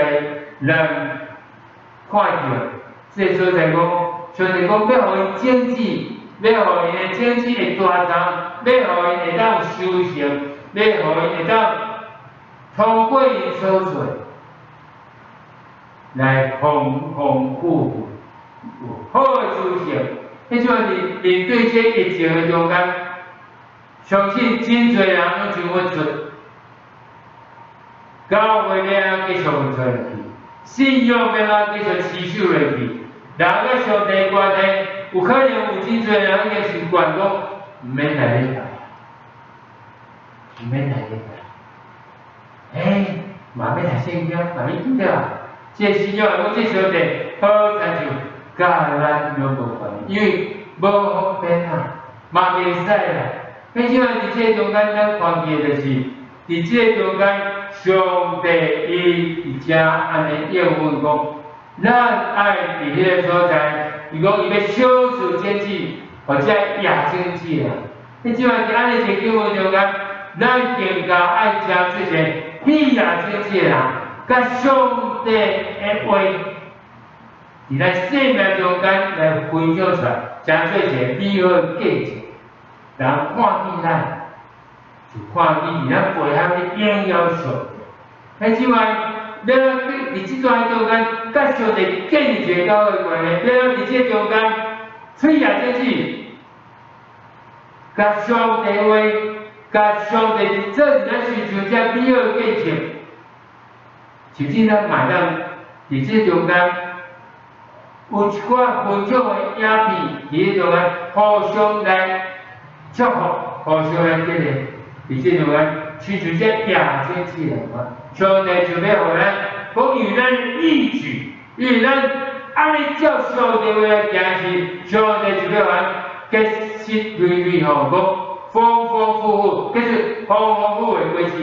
咱看著這个所在講，上帝講欲予𪜶種子，欲予𪜶的種子會大欉，欲予𪜶會當有收成，欲予𪜶會當通過𪜶所做，來豐豐富富，有好的收成。彼種佇面對這疫情的中間，相信真濟人攏想欲出，教會欲按怎繼續運作落去，信仰欲按怎繼續持守落去，人佮上帝關係，有可能有真濟人已經習慣講，毋免來禮拜，毋免來禮拜，欸，嘛欲讀聖經，嘛欲記得啊。這個信仰講這上帝好親像佮咱攏無關係，因為無方便啊，嘛袂使啦。彼種佇這個中間，咱看見就是，佇這個中間，上帝伊佇遮按呢應允講，咱愛佇彼个所在，伊講伊欲賞賜種子，或者野種子啊。彼種佇按呢一個經文中間，咱更加愛誠做一个喜野種子的人，佮上帝的話，佇咱生命中間來分享出來，誠做一个美好的見證。人看見咱，就看見佇咱背後咧榮耀上帝。彼種啊，欲佇這段中間，佮上帝建立一个教會關係，欲佇這中間，吹野種子，佮上帝話，佮上帝做佇咱身上這美好的見證，甚至咱嘛會當佇這中間有一寡分享的影片，佇這中間互相來祝福，互相來激勵，佇這中間，親像這野種子仝款，上帝就欲予咱，講因為咱義舉，因為咱按呢照上帝話來行時，上帝就欲予咱結實累累吼，講豐豐富富，結出豐豐富富的果子。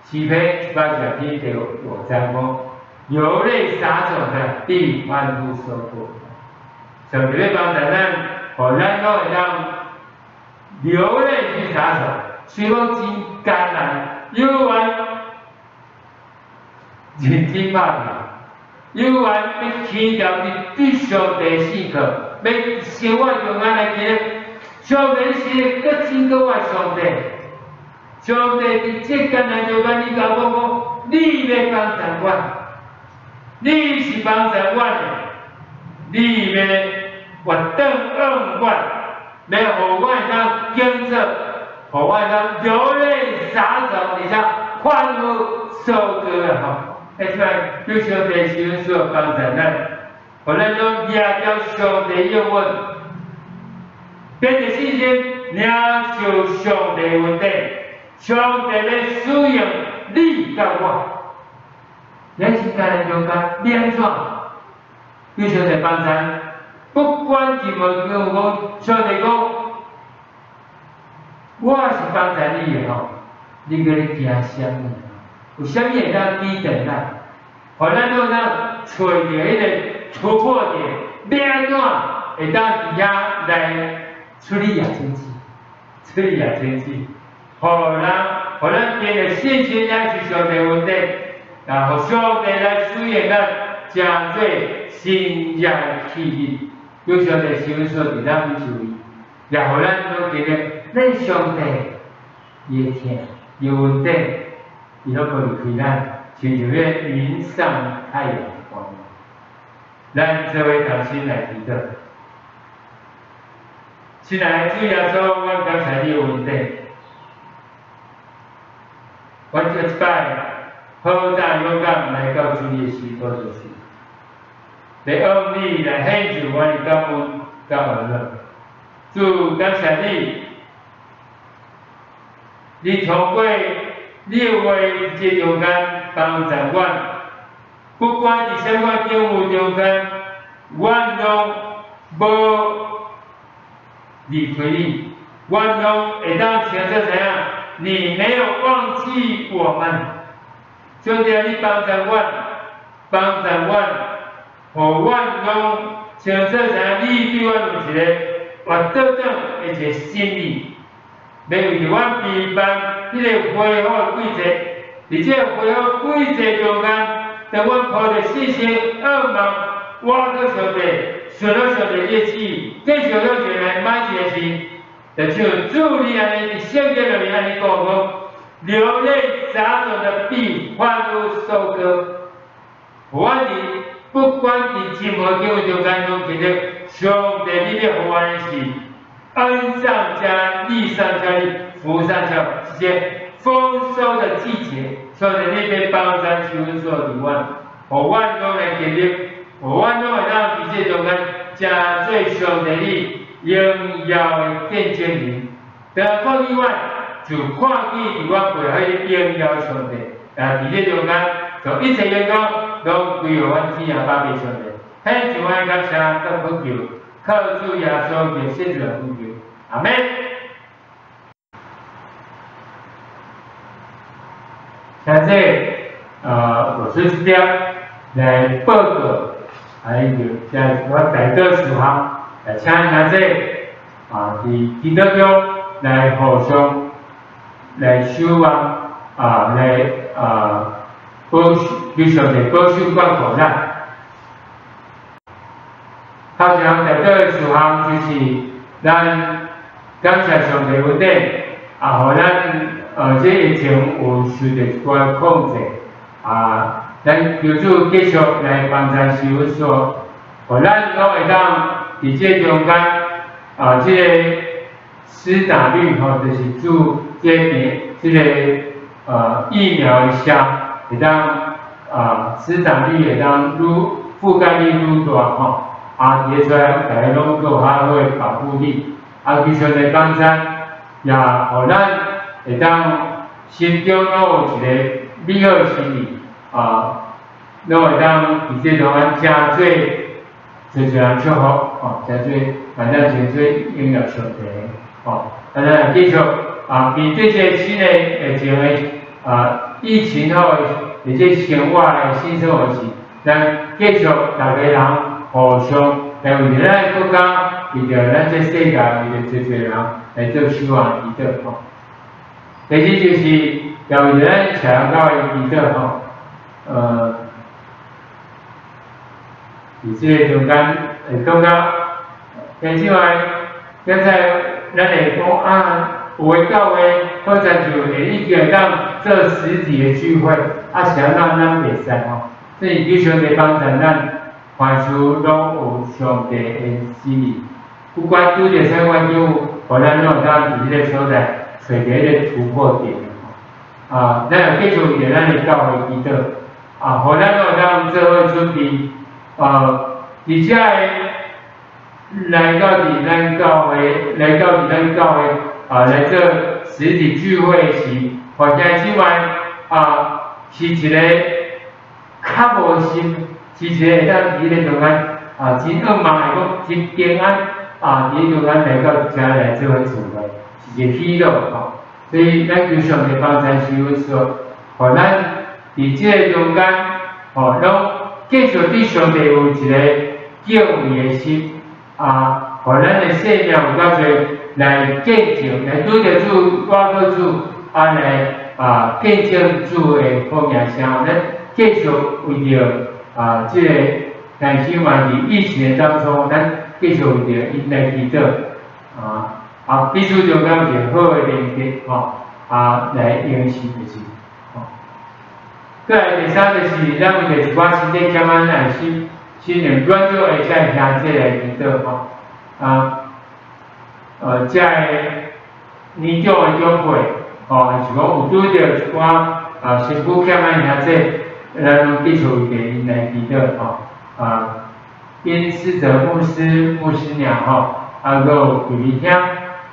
詩篇110篇第五節講，流淚撒種的必歡呼收割。上帝欲幫助咱，予咱攏會當流淚去撒種，雖講真艱難，猶原認真拍拼，猶原欲起條去對上帝信靠，欲生活中間來記得，上帝是閣真閣活上帝。上帝佇這艱難中間，你共我講，你欲幫助我，你是幫助我的，你欲活轉恩我，欲予我會當經做，予我會當流淚灑種，而且歡呼收割啊！吼，彼擺求上帝施恩賜幫助咱，予咱攏掠著上帝應允，憑著信心領受上帝恩典。上帝欲使用你佮我，咱是艱難中間，欲按怎？求上帝幫助，不管任何境況，上帝講，我是幫助你的吼，你閣咧驚啥物？有啥物會當抵擋咱？予咱攏當揣著彼個突破點，欲按怎會當佇遐來處理也清楚，處理也清楚，予咱，予咱建立信心，也是上帝恩典，啊，予上帝來使用咱，成做新約器皿，求上帝賞賜佇咱每一位，也予咱攏記得，咱上帝伊會疼，伊有恩典，伊攏無離開咱，親像彼個雲上太陽的光。咱做伙同心來祈禱。親愛的主耶穌，阮感謝你的恩典。阮這一擺好膽勇敢來到主你的施寶座前，來向你來獻上阮的感恩佮歡樂。主，感謝你，你通過你的話佇這中間幫助阮，不管佇啥物境遇中間，阮攏無離開你，阮攏會當清楚知影，你沒有忘記我們。上帝，你幫助阮，幫助阮，予阮攏清楚知影，你對阮有一個活倒轉的一個心意，欲為著阮備辦彼個恢復的季節。佇這個恢復季節中間，當阮抱著信心、仰望，倚靠上帝，順服上帝的旨意，繼續向前來邁進的時，就像主你按呢佇聖經內面按呢講講，流淚撒種的必歡呼收割。阮佇不管佇任何境遇中間，攏記得上帝你欲予阮的是恩上加利上加利，福上加福，這些豐收的季節。上帝你欲幫助阮所佇阮，予阮攏來經歷，予阮攏會當佇這中間成做上帝你榮耀的見證人。當看見阮，就看見佇阮背後彼個榮耀上帝。啊，佇這中間，將一切榮耀攏歸予阮天阿爸父上帝。獻上阮感謝佮祈求，靠主耶穌基督聖名祈求，阿們。現在，我是這邊來報告，還有這我代禱事項，來請兄弟啊，佇祈禱中來互相來守望，啊，來啊保守，求上帝保守關顧咱。頭一項代禱的事項就是咱感謝上帝恩典，啊，予咱這疫情有受著一寡控制，啊，咱求主繼續來幫助修所，予咱攏會當佇這中間，啊，這個施打率吼，就是注這邊這個疫苗的射，會當啊施打率會當愈覆蓋率愈大吼，啊，提出來大家攏閣有較好的保護力，啊，求上帝幫助，也予咱會當心中攏有一個美好心意，啊，攏會當佇這中間誠濟濟濟人祝福，吼，誠濟萬咱誠濟榮耀上帝，吼，啊，咱繼續啊面對這個新的疫情的啊疫情後的這生活的新生活時，咱繼續逐家人互相來為著咱的國家，為著咱這世界，為著濟濟人來做守望祈禱，吼。第二就是也為著咱赤龍教會祈禱，吼，佇這個中間會感覺，兄姊妹，現在咱會講啊，有的教會好親像會已經會當做實體的聚會，啊是按怎咱袂使吼？所以求上帝幫助咱，凡事攏有上帝的旨意，不管拄著啥環境，予咱攏會當佇彼個所在揣著彼個突破點。啊，咱也繼續為著咱的教會祈禱，啊，予咱攏會當做好準備，而且來到佇咱教會，來到佇咱教會，啊，來做實體聚會時，或者之外，啊，是一個較無心，是一個會當佇彼個中間，啊，真仰望會講真平安，啊，佇中間來到遮來做伙聚會。是一个喜樂吼。所以咱求上帝幫助施恩說，予咱佇這个中間，吼，攏繼續對上帝有一个敬畏的心，啊，予咱的生命有較濟來見證，來拄著主、倚靠主，啊來啊見證主的好名聲。咱繼續為著啊，這个擔心嘛佇疫情的當中，咱繼續為著𪜶來祈禱，啊，彼此中間有一个好的連結，吼，啊，來應承就是，吼。過來第三就是咱為著一寡身體欠安的心，心靈軟弱的這个兄弟來祈禱，吼，啊，這个年長的長輩，吼，還是講有拄著一寡啊身軀欠安的兄弟，咱攏繼續為著𪜶來祈禱，吼，啊，殷思哲牧師、牧師娘，吼，啊，閣有桂美兄，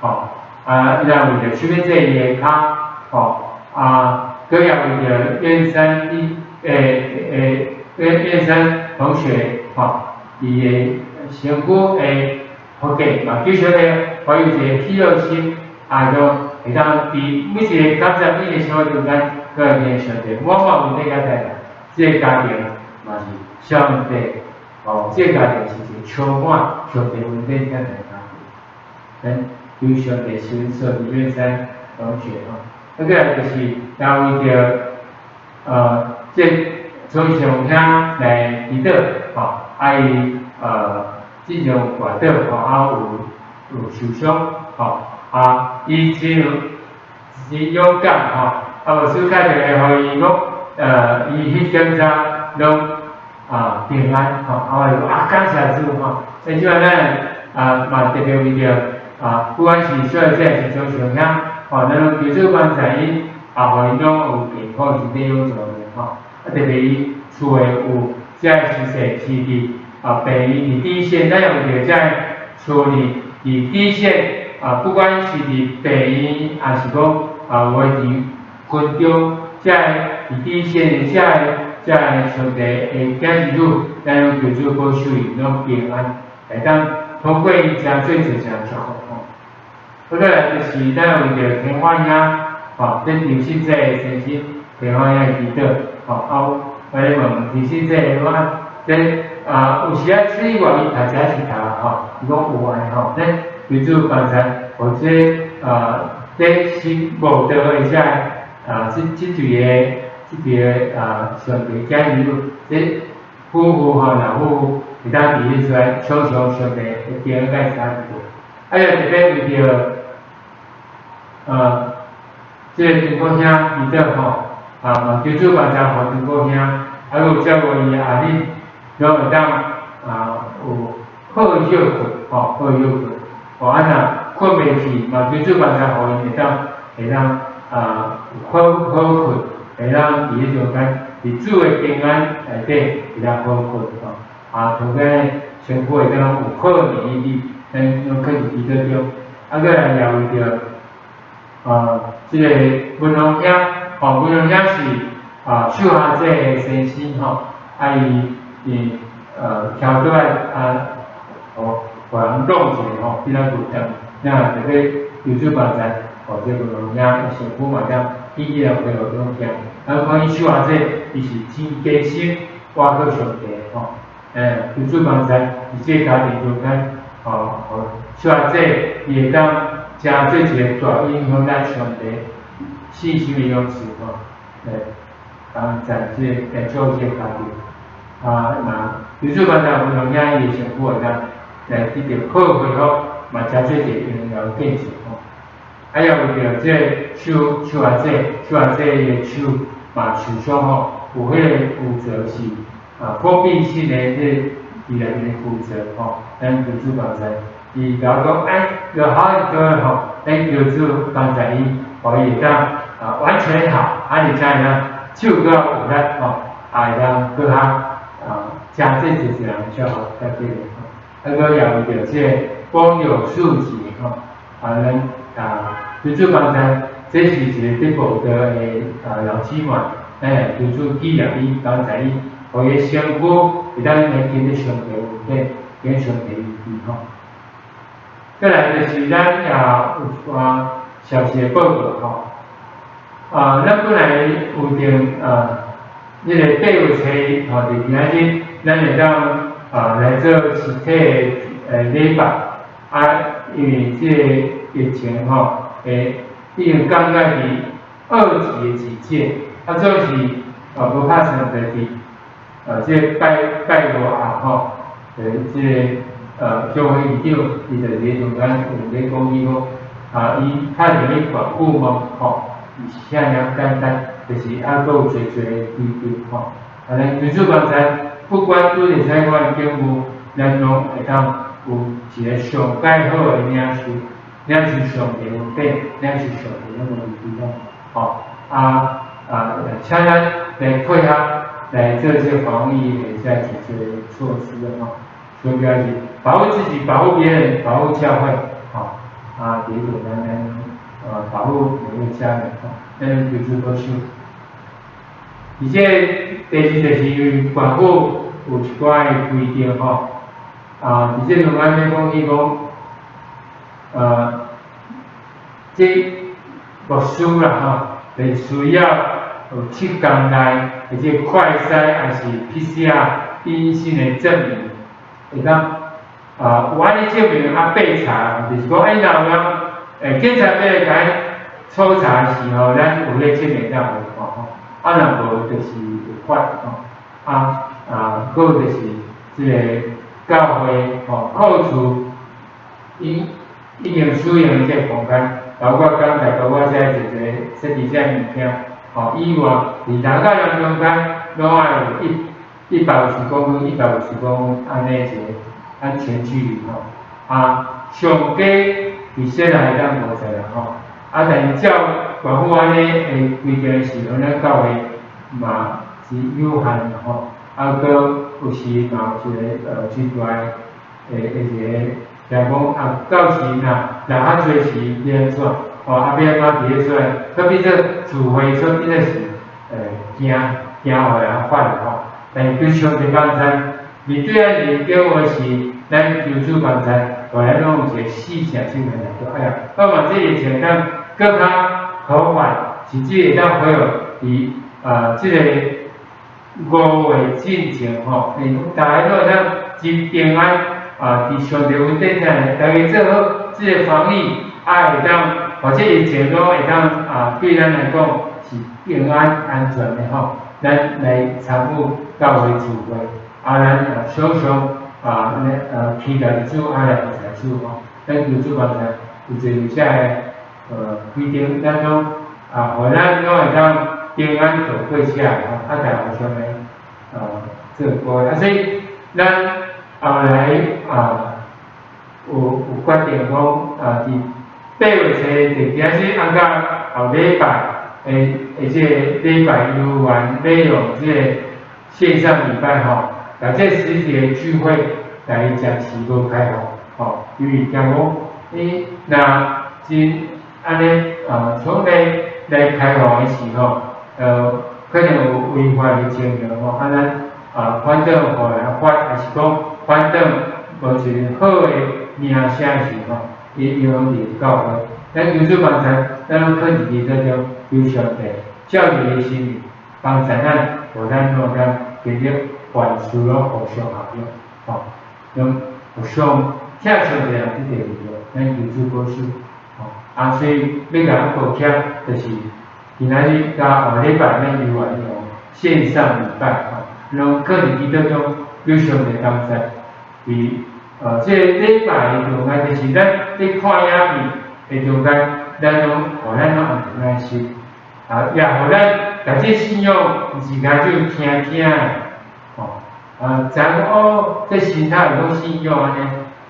吼，啊，伊拉為著手欲這伊的跤，吼，啊，閣也為著燕山一，欸，燕燕山同學，吼，伊的身軀的復健嘛，繼續咧，予伊一個喜樂心，啊，就會當佇每一個感謝每一個生活中間，閣會念上帝，滿滿有底甲帶來，這个家庭嘛是上帝，哦，這个家庭是一個充滿上帝恩典的家庭。咱求上帝施恩賜予燕山同學吼，啊，過來就是也為著，這周上兄來祈禱，吼，啊伊進前有跌倒，吼，啊有受傷，吼，啊伊真真勇敢，吼，啊牧師打電話予伊講，伊去檢查攏啊平安，吼，啊我就講啊感謝主，吼，所以這擺咱啊嘛特別為著啊，不管是小姐還是周上兄，吼，咱攏求主幫助𪜶，啊，予𪜶攏有健康身體勇壯的，吼，啊特別伊厝的有這个親戚是佇啊病院佇第一線，咱也為著這个厝裡佇第一線啊，不管是佇病院，還是講啊有的佇軍中，這个佇第一線的這个這个上帝的囝兒女，咱攏求主保守𪜶攏平安，會當通過𪜶誠做一個誠祝福吼。好，過來就是咱為著天花兄，吼，這張信這个先生天花兄祈禱，吼，啊，我咧問張信這个我這啊有時啊出去外面讀冊是讀吼，伊講有愛吼，咱求主幫助，或者啊這是無道的這啊這這對的這對的啊上帝囝兒女，這夫婦吼，老夫婦會當佇彼出來常常上帝的平安佮相顧。啊，又特別為著這个張國兄祈禱吼，啊嘛求主幫助予張國兄，啊，閣有照顧伊的阿囡，攏會當啊有好歇睏，吼，好歇睏，吼啊若睏袂去，嘛求主幫助予𪜶會當啊有好好睏，會當佇彼中間，佇主的平安內底會當好睏吼，啊，同個身軀會當有好的免疫力，咱攏囥佇祈禱中，啊，閣來也為著啊，這个文龍兄，吼，文龍兄是啊秀霞姐的先生吼，啊伊伊徛倒來啊，予人弄一下吼，比較有點，那特別求主幫助，吼，這個文龍兄身軀嘛當起起來恢復勇健。啊，看伊秀霞姐，伊是真堅心，倚靠上帝吼，求主幫助，佇這個家庭中間，吼，予秀霞姐伊會當誠做一个大影響咱上帝信心的勇士吼，來幫助這个來做這个家庭，啊，嘛，求主幫助文龍兄伊的身軀會當來得到好恢復，嘛誠做一个榮耀見證吼。啊，也為著這個手手阿姐，手阿姐伊的手嘛受傷吼，有彼个骨折是啊封閉性的彼個佇內面的骨折吼，咱求主幫助。伊共我講，哎，有好很多吼，咱求主幫助伊，予伊會當啊完全好，啊而且呢手閣有力吼，啊會當閣較啊誠濟濟人祝福在這個吼，啊閣也為著這個光有數據吼，啊咱啊求主幫助，這是一個得報道的啊老姊妹，咱也求主紀念伊，幫助伊，予伊身軀會當來經歷上帝恩典，經上帝醫治吼。過來就是咱也有一寡消息的報告吼。啊，咱本來有定彼個8月初吼，佇今仔日，咱會當來做實體的禮拜，啊，因為這個疫情吼，已經降到佇二級的警戒，啊，總是無拍算就佇這個拜拜五後吼，這個教會議長伊就佇咧中間有咧講伊講，啊，伊打電話管顧問吼，毋是遐爾簡單，就是猶閣有濟濟的規定吼。啊，咱求主幫助，不管拄佇啥款境遇，咱攏會當有一個上蓋好的領袖，領受上帝恩典，領受上帝那個指導，吼啊啊，請咱來配合來做這防疫的這一些措施吼。主要是保護自己、保護別人、保護教會，吼啊，佇咧咱保護每位家人，吼，咱求主保守。而且第二就是因為官府有一寡的規定吼，啊，佇這中間咧講伊講，這牧師啦吼，就需要有7天內或者快篩抑是 PCR 陰性的證明，會當啊有按呢證明啊備查，就是講欸，若有人警察欲來共咱抽查的時候，咱有咧證明才會吼，啊若無就是有罰吼，啊啊，閣有就是這個教會吼扣除應已經使用的這個空間，包括講台，包括這一個設置這物件，吼以外，佇人佮人中間攏愛有150公分、150公分按呢一個安全距離吼，啊，上低佇室內會當50人吼，啊，但是照官府按呢的規定的時陣，咱教會嘛是有限吼，啊，閣有時嘛有一個真大的一個，若講啊，到時若人較濟時欲按怎，吼啊欲按怎佇咧出來，閣變做聚會，煞變做是驚驚予人罰吼。但是求上帝幫助，面對咱人叫話時，咱求主幫助，予咱攏有一個死性心來說，哎呀，盼望這疫情當閣較和緩，甚至會當恢復佇這個5月進前吼，逐家攏會當真平安啊！佇上帝恩典下，逐家做好這個防疫，啊會當，或者疫情攏會當啊，對咱來講是平安安全的吼。咱來參與教會聚會，啊，咱啊常常啊，期待主啊來服侍主吼。咱求主幫助，有濟這个規定，咱攏啊，予咱攏會當平安度過這個吼，啊，大家互相來做過啊，所以咱後來啊有決定講啊，佇8月初就今仔日按到後禮拜的這個禮拜猶原欲用這個線上禮拜吼，共這實體的聚會來暫時無開放吼，因為驚講，欸，若真按呢啊，從來來開放的時候，可能有違法的情形吼，啊，咱啊，反轉予人罰，抑是講反轉無一個好的名聲時吼，影響佇教會。咱求主幫助，咱攏囥佇祈禱中，求上帝照伊的心意幫助咱，予咱攏當經歷凡事攏互相合用，吼，攏互相疼上帝人這個榮耀，咱求主保守，吼，啊，所以欲共咱抱歉，就是今仔日佮後禮拜咱猶原用線上禮拜，吼，攏囥佇祈禱中，求上帝幫助。佇這個禮拜的中間，就是咱咧看影片的中間，咱攏予咱攏安全咱心，啊，也予咱共這信仰毋是干焦聽聽的，吼，啊，知影講哦，這神他有講信仰按呢，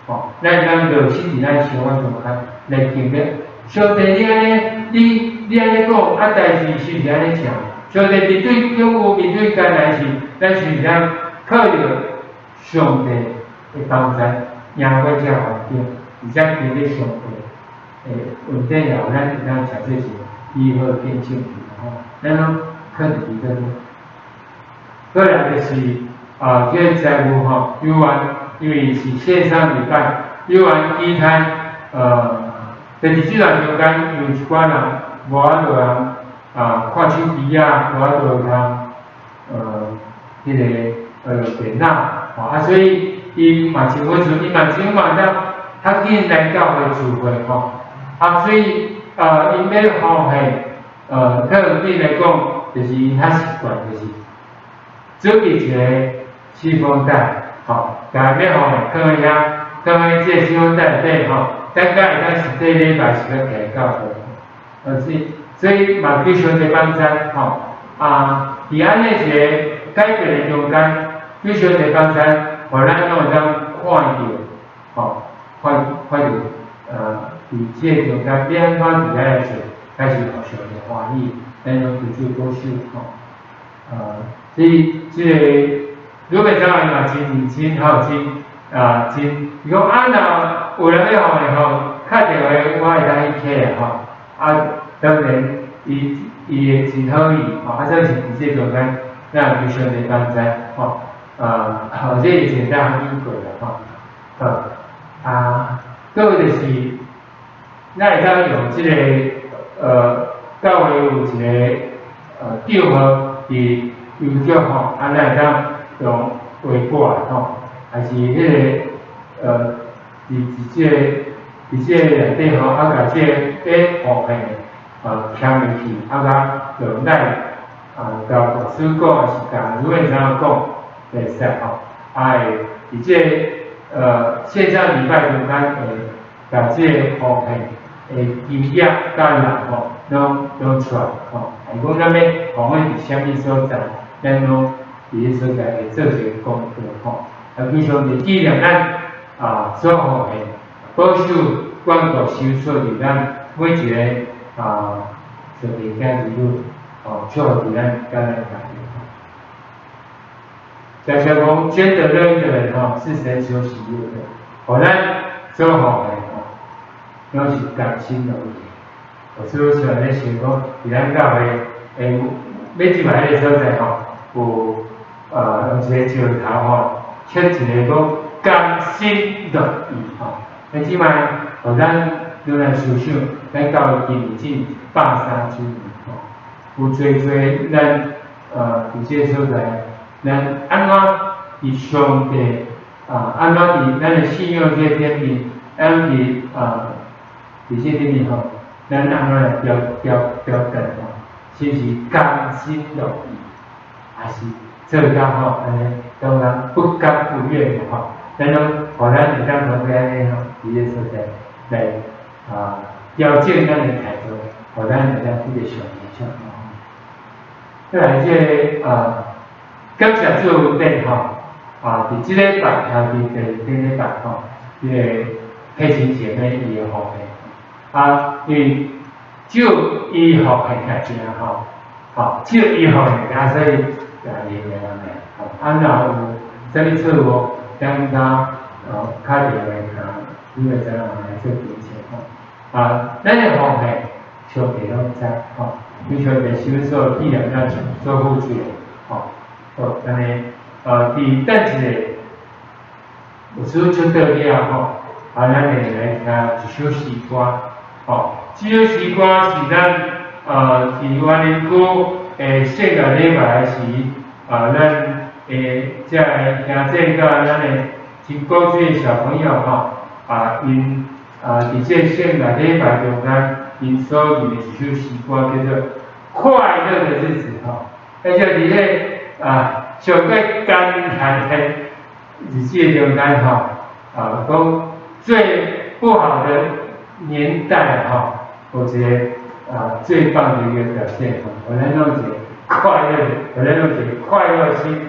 吼，咱當落實佇咱生活中間來經歷。上帝你按呢，你按呢講，啊，代誌是毋是按呢成？上帝面對境遇、面對艱難時，咱是毋是通靠著上帝的幫助，贏過這個環境，而且經歷上帝的恩典，也予咱會當成做是美好見證吼。咱攏囥佇祈禱中。過來就是啊，這個財務吼，猶原因為是線上禮拜，猶原其他但是這段中間，有一寡人無法度通啊看手機啊，無法度通彼个用電腦，吼啊，所以𪜶嘛真付出，𪜶嘛真嘛當較緊來教會聚會吼，啊，所以𪜶欲奉獻，可能對來講，就是𪜶較習慣，就是準備一個信封袋，吼，共欲奉獻囥佇遐，囥佇這个信封袋內底吼，等甲會當實際禮拜時閣提教會，所以嘛求上帝幫助，吼，啊，佇按呢一個改變的中間，求上帝幫助，予咱攏會當看著，吼，看著，佇這个中間欲按怎佇遐來做，才是予上帝歡喜，咱攏求主保守，吼，所以這个呂伯長伊嘛真認真吼，真啊真，伊講啊若有人欲奉獻吼，敲電話我會當去提吼，啊當然伊伊會真好意吼，啊所以是佇這中間，咱求上帝幫助吼，啊，好，這以前咱講過啦吼，好，啊，閣有就是，咱會當用這個教會有一個帳號佇郵局吼，啊，咱會當用匯過來吼，還是彼個佇這個內底吼，啊，共這個欲奉獻簽入去，啊，共用來啊，共牧師講，還是共主任長講，會使吼，啊會佇這個線上禮拜中間會共這個奉獻的金額佮人吼，攏出來吼，還講咱欲奉獻佇啥物所在，咱攏佇彼所在會做一個公告吼。啊，求上帝紀念咱啊所奉獻，保守管顧收取佇咱每一個啊上帝囝兒女，吼，祝福佇咱佮咱家己。常常講捐得樂意的人吼，是神所喜悅的。予咱所奉獻吼，攏是甘心樂意。我師父像咧想講，佇咱教會會欲入來彼個所在吼，有用一個石頭吼，刻一個講甘心樂意吼。咱這擺，予咱愈來思想，咱教會今年進103週年吼，有濟濟咱佇這個所在，咱按怎佇上帝啊，按怎佇咱的信仰這頂面，按怎佇佇這頂面吼，咱按怎來表達吼？是毋是甘心樂意，還是做到吼按呢，當人不甘不願吼？咱攏予咱會當講按呢吼，佇這所在來啊調整咱的態度，予咱會當得著上帝祝福。再來這個啊，感謝主恩典吼，啊，佇這禮拜啊，佇第二頂禮拜吼，這個佩琴姐妹伊的奉獻，啊，因為只有伊奉獻較濟吼，吼，只有伊奉獻，啊，所以也會按呢，吼，啊，若有啥物錯誤，咱較敲電話共李會長來做糾正吼，啊，咱的奉獻上帝攏知吼，求上帝收所紀念咱所付出的，吼，好，按呢，佇等一下，牧師出道了後，啊，咱會來聽一首詩歌，吼，這首詩歌是咱佇員林區的聖誕禮拜時，啊，咱的這个兄弟佮咱的真古錐的小朋友吼，啊，𪜶啊，佇這聖誕禮拜中間，𪜶所吟的一首詩歌叫做《快樂的日子》吼，而且佇彼啊上過艱難的日子的中間吼，啊，講最不好的年代吼，有一個啊最棒的一個表現吼，予咱攏一個快樂，予咱攏一個快樂心。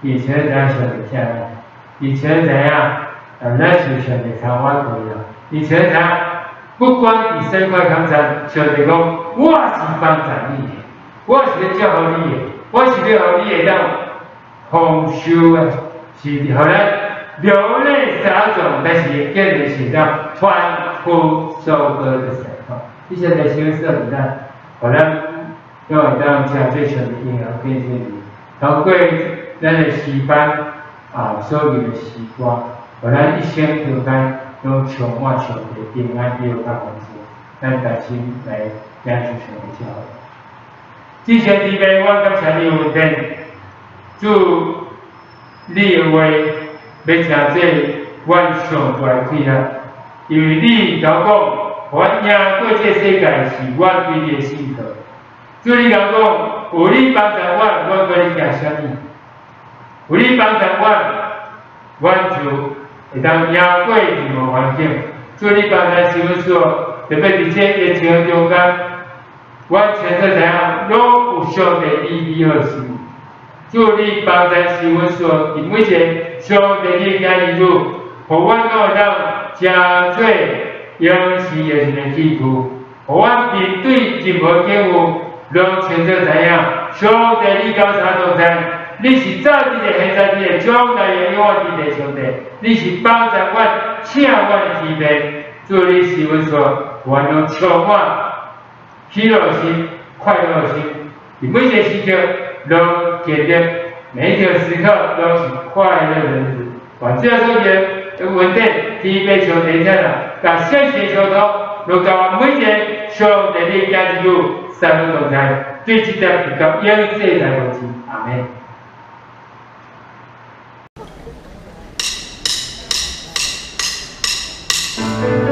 以前怎樣上帝聽？以前怎樣？啊，咱是上帝差我可以啊。以前怎樣？不管佇生活艱難，上帝講我是幫助你的，我是咧祝福你的，我是咧予你會當豐收的，是予咱流淚撒種，但是見的是當歡呼收割的時候。這些在修設佇咱，予咱攏會當誠濟上帝榮耀見證。透過咱的詩班啊，所吟的詩歌，予咱一生中間攏充滿上帝平安喜樂佮豐盛。咱同心來領受上帝祝福。至聖慈悲，阮感謝你恩典，主，你的話欲成做阮上大的氣力，因為你共講，阮贏過這世界是阮對你的信靠。主你共講，有你幫助阮，阮閣咧驚啥物？有你幫助阮，阮就會當贏過任何環境。主你幫助賜阮說，特別佇這疫情中間，阮清楚知影，攏有上帝你美好心。主你幫助賜阮說，佇每一个上帝你的兒女，予阮攏會當成做勇士的一个器具，予阮面對任何境遇，攏清楚知影，上帝你佮咱同在，你是早佇咧、現在佇咧、將來的永遠佇咧上帝，你是幫助阮、請阮的天父，主你賜阮說，阮攏充滿喜樂心、快樂心，佇每一个時刻攏建立，每一個時刻攏是快樂的日子。願這所有的恩典，天父上帝聽啦，共聖神相通，攏共阮每一个上帝的囝兒女三位同在，對這條直到永世來無止。阿們。 Thank you.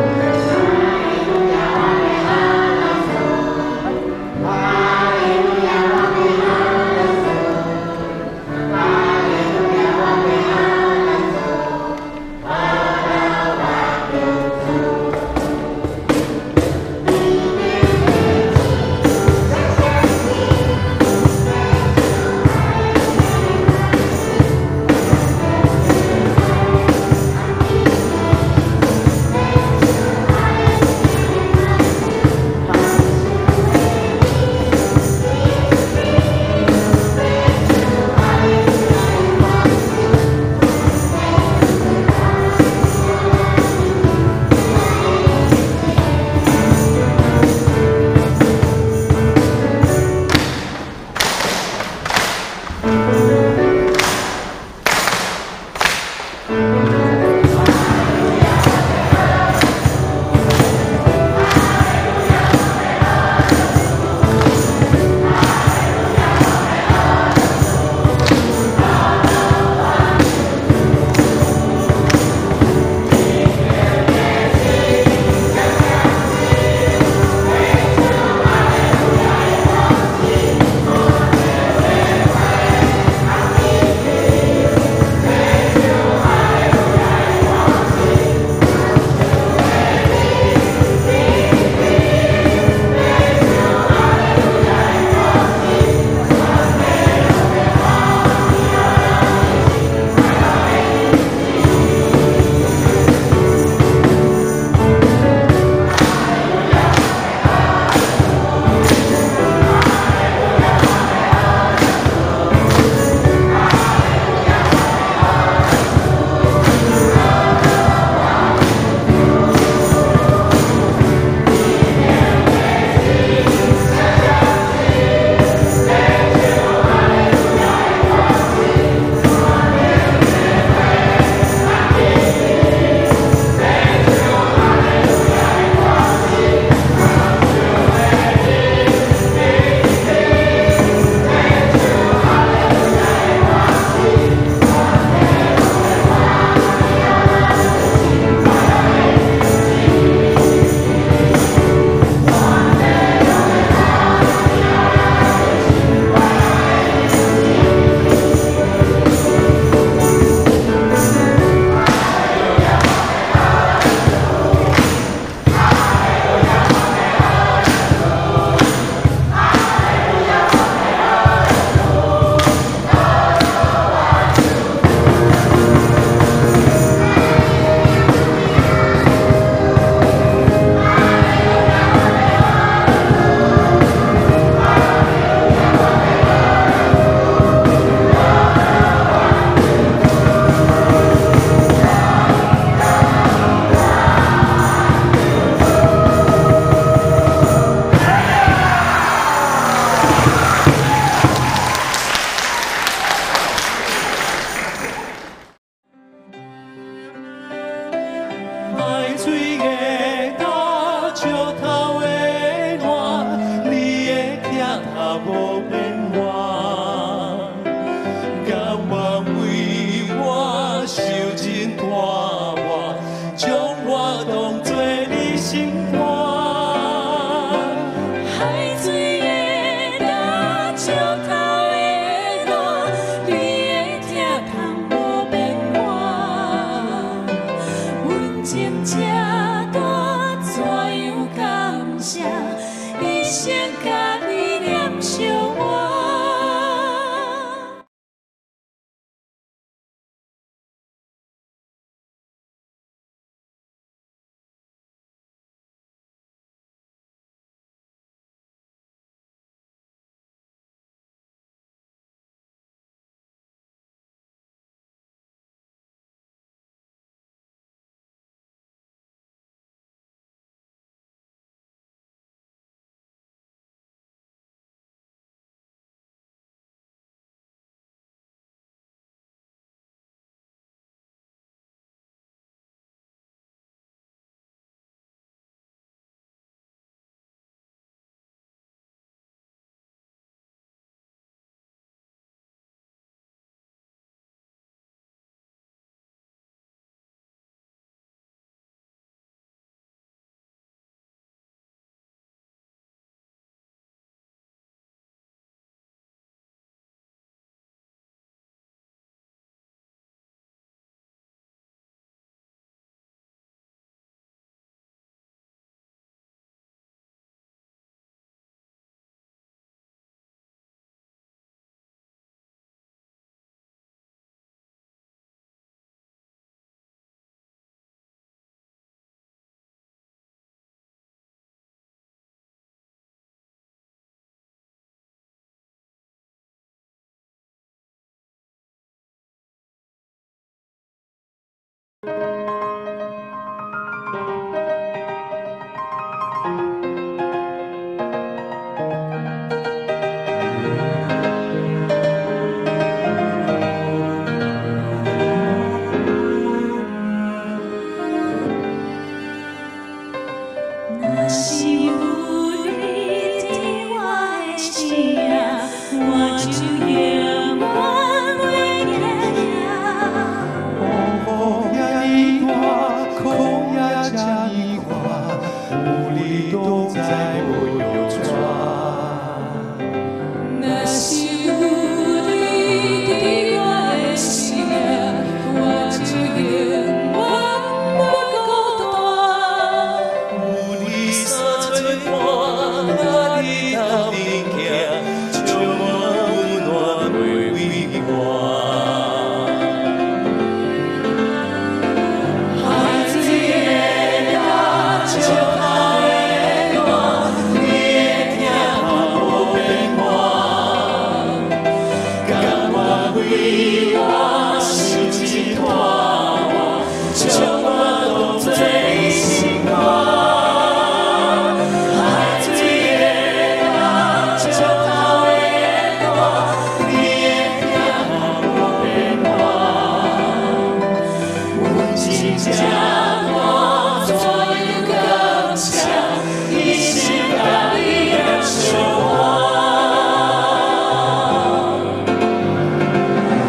情這大，怎樣感謝？一生佮你念相换。若是有你伫我的身边，我就永远袂惊。风雨遮尔大，苦也遮尔宽，有你同在无药带。若是有你伫我的身边，我就永远袂孤单。有你三做伴，甲你斗阵行，将我温暖袂畏寒。海水的大，石头的烂，你的疼无变换。甘愿为我受一拖磨，将我当作你心肝。海水的大，石头的烂，你的疼无变换。阮情这大，怎样感谢？一生佮你念相伴。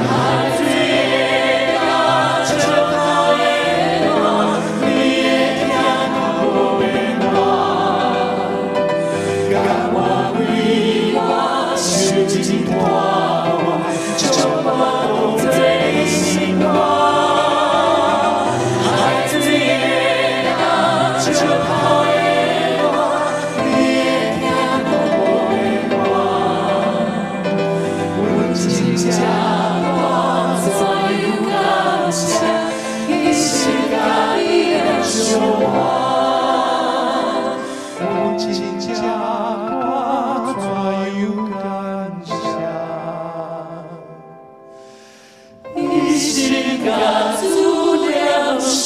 海水的大，石头的烂，你的疼无变换。甘愿为我受一拖磨，将我当作你心肝。海水的大，石头的烂，你的疼无变换。阮情这大，怎样感谢？一生佮你念相伴。阮情这大，怎样感谢？一生佮主念相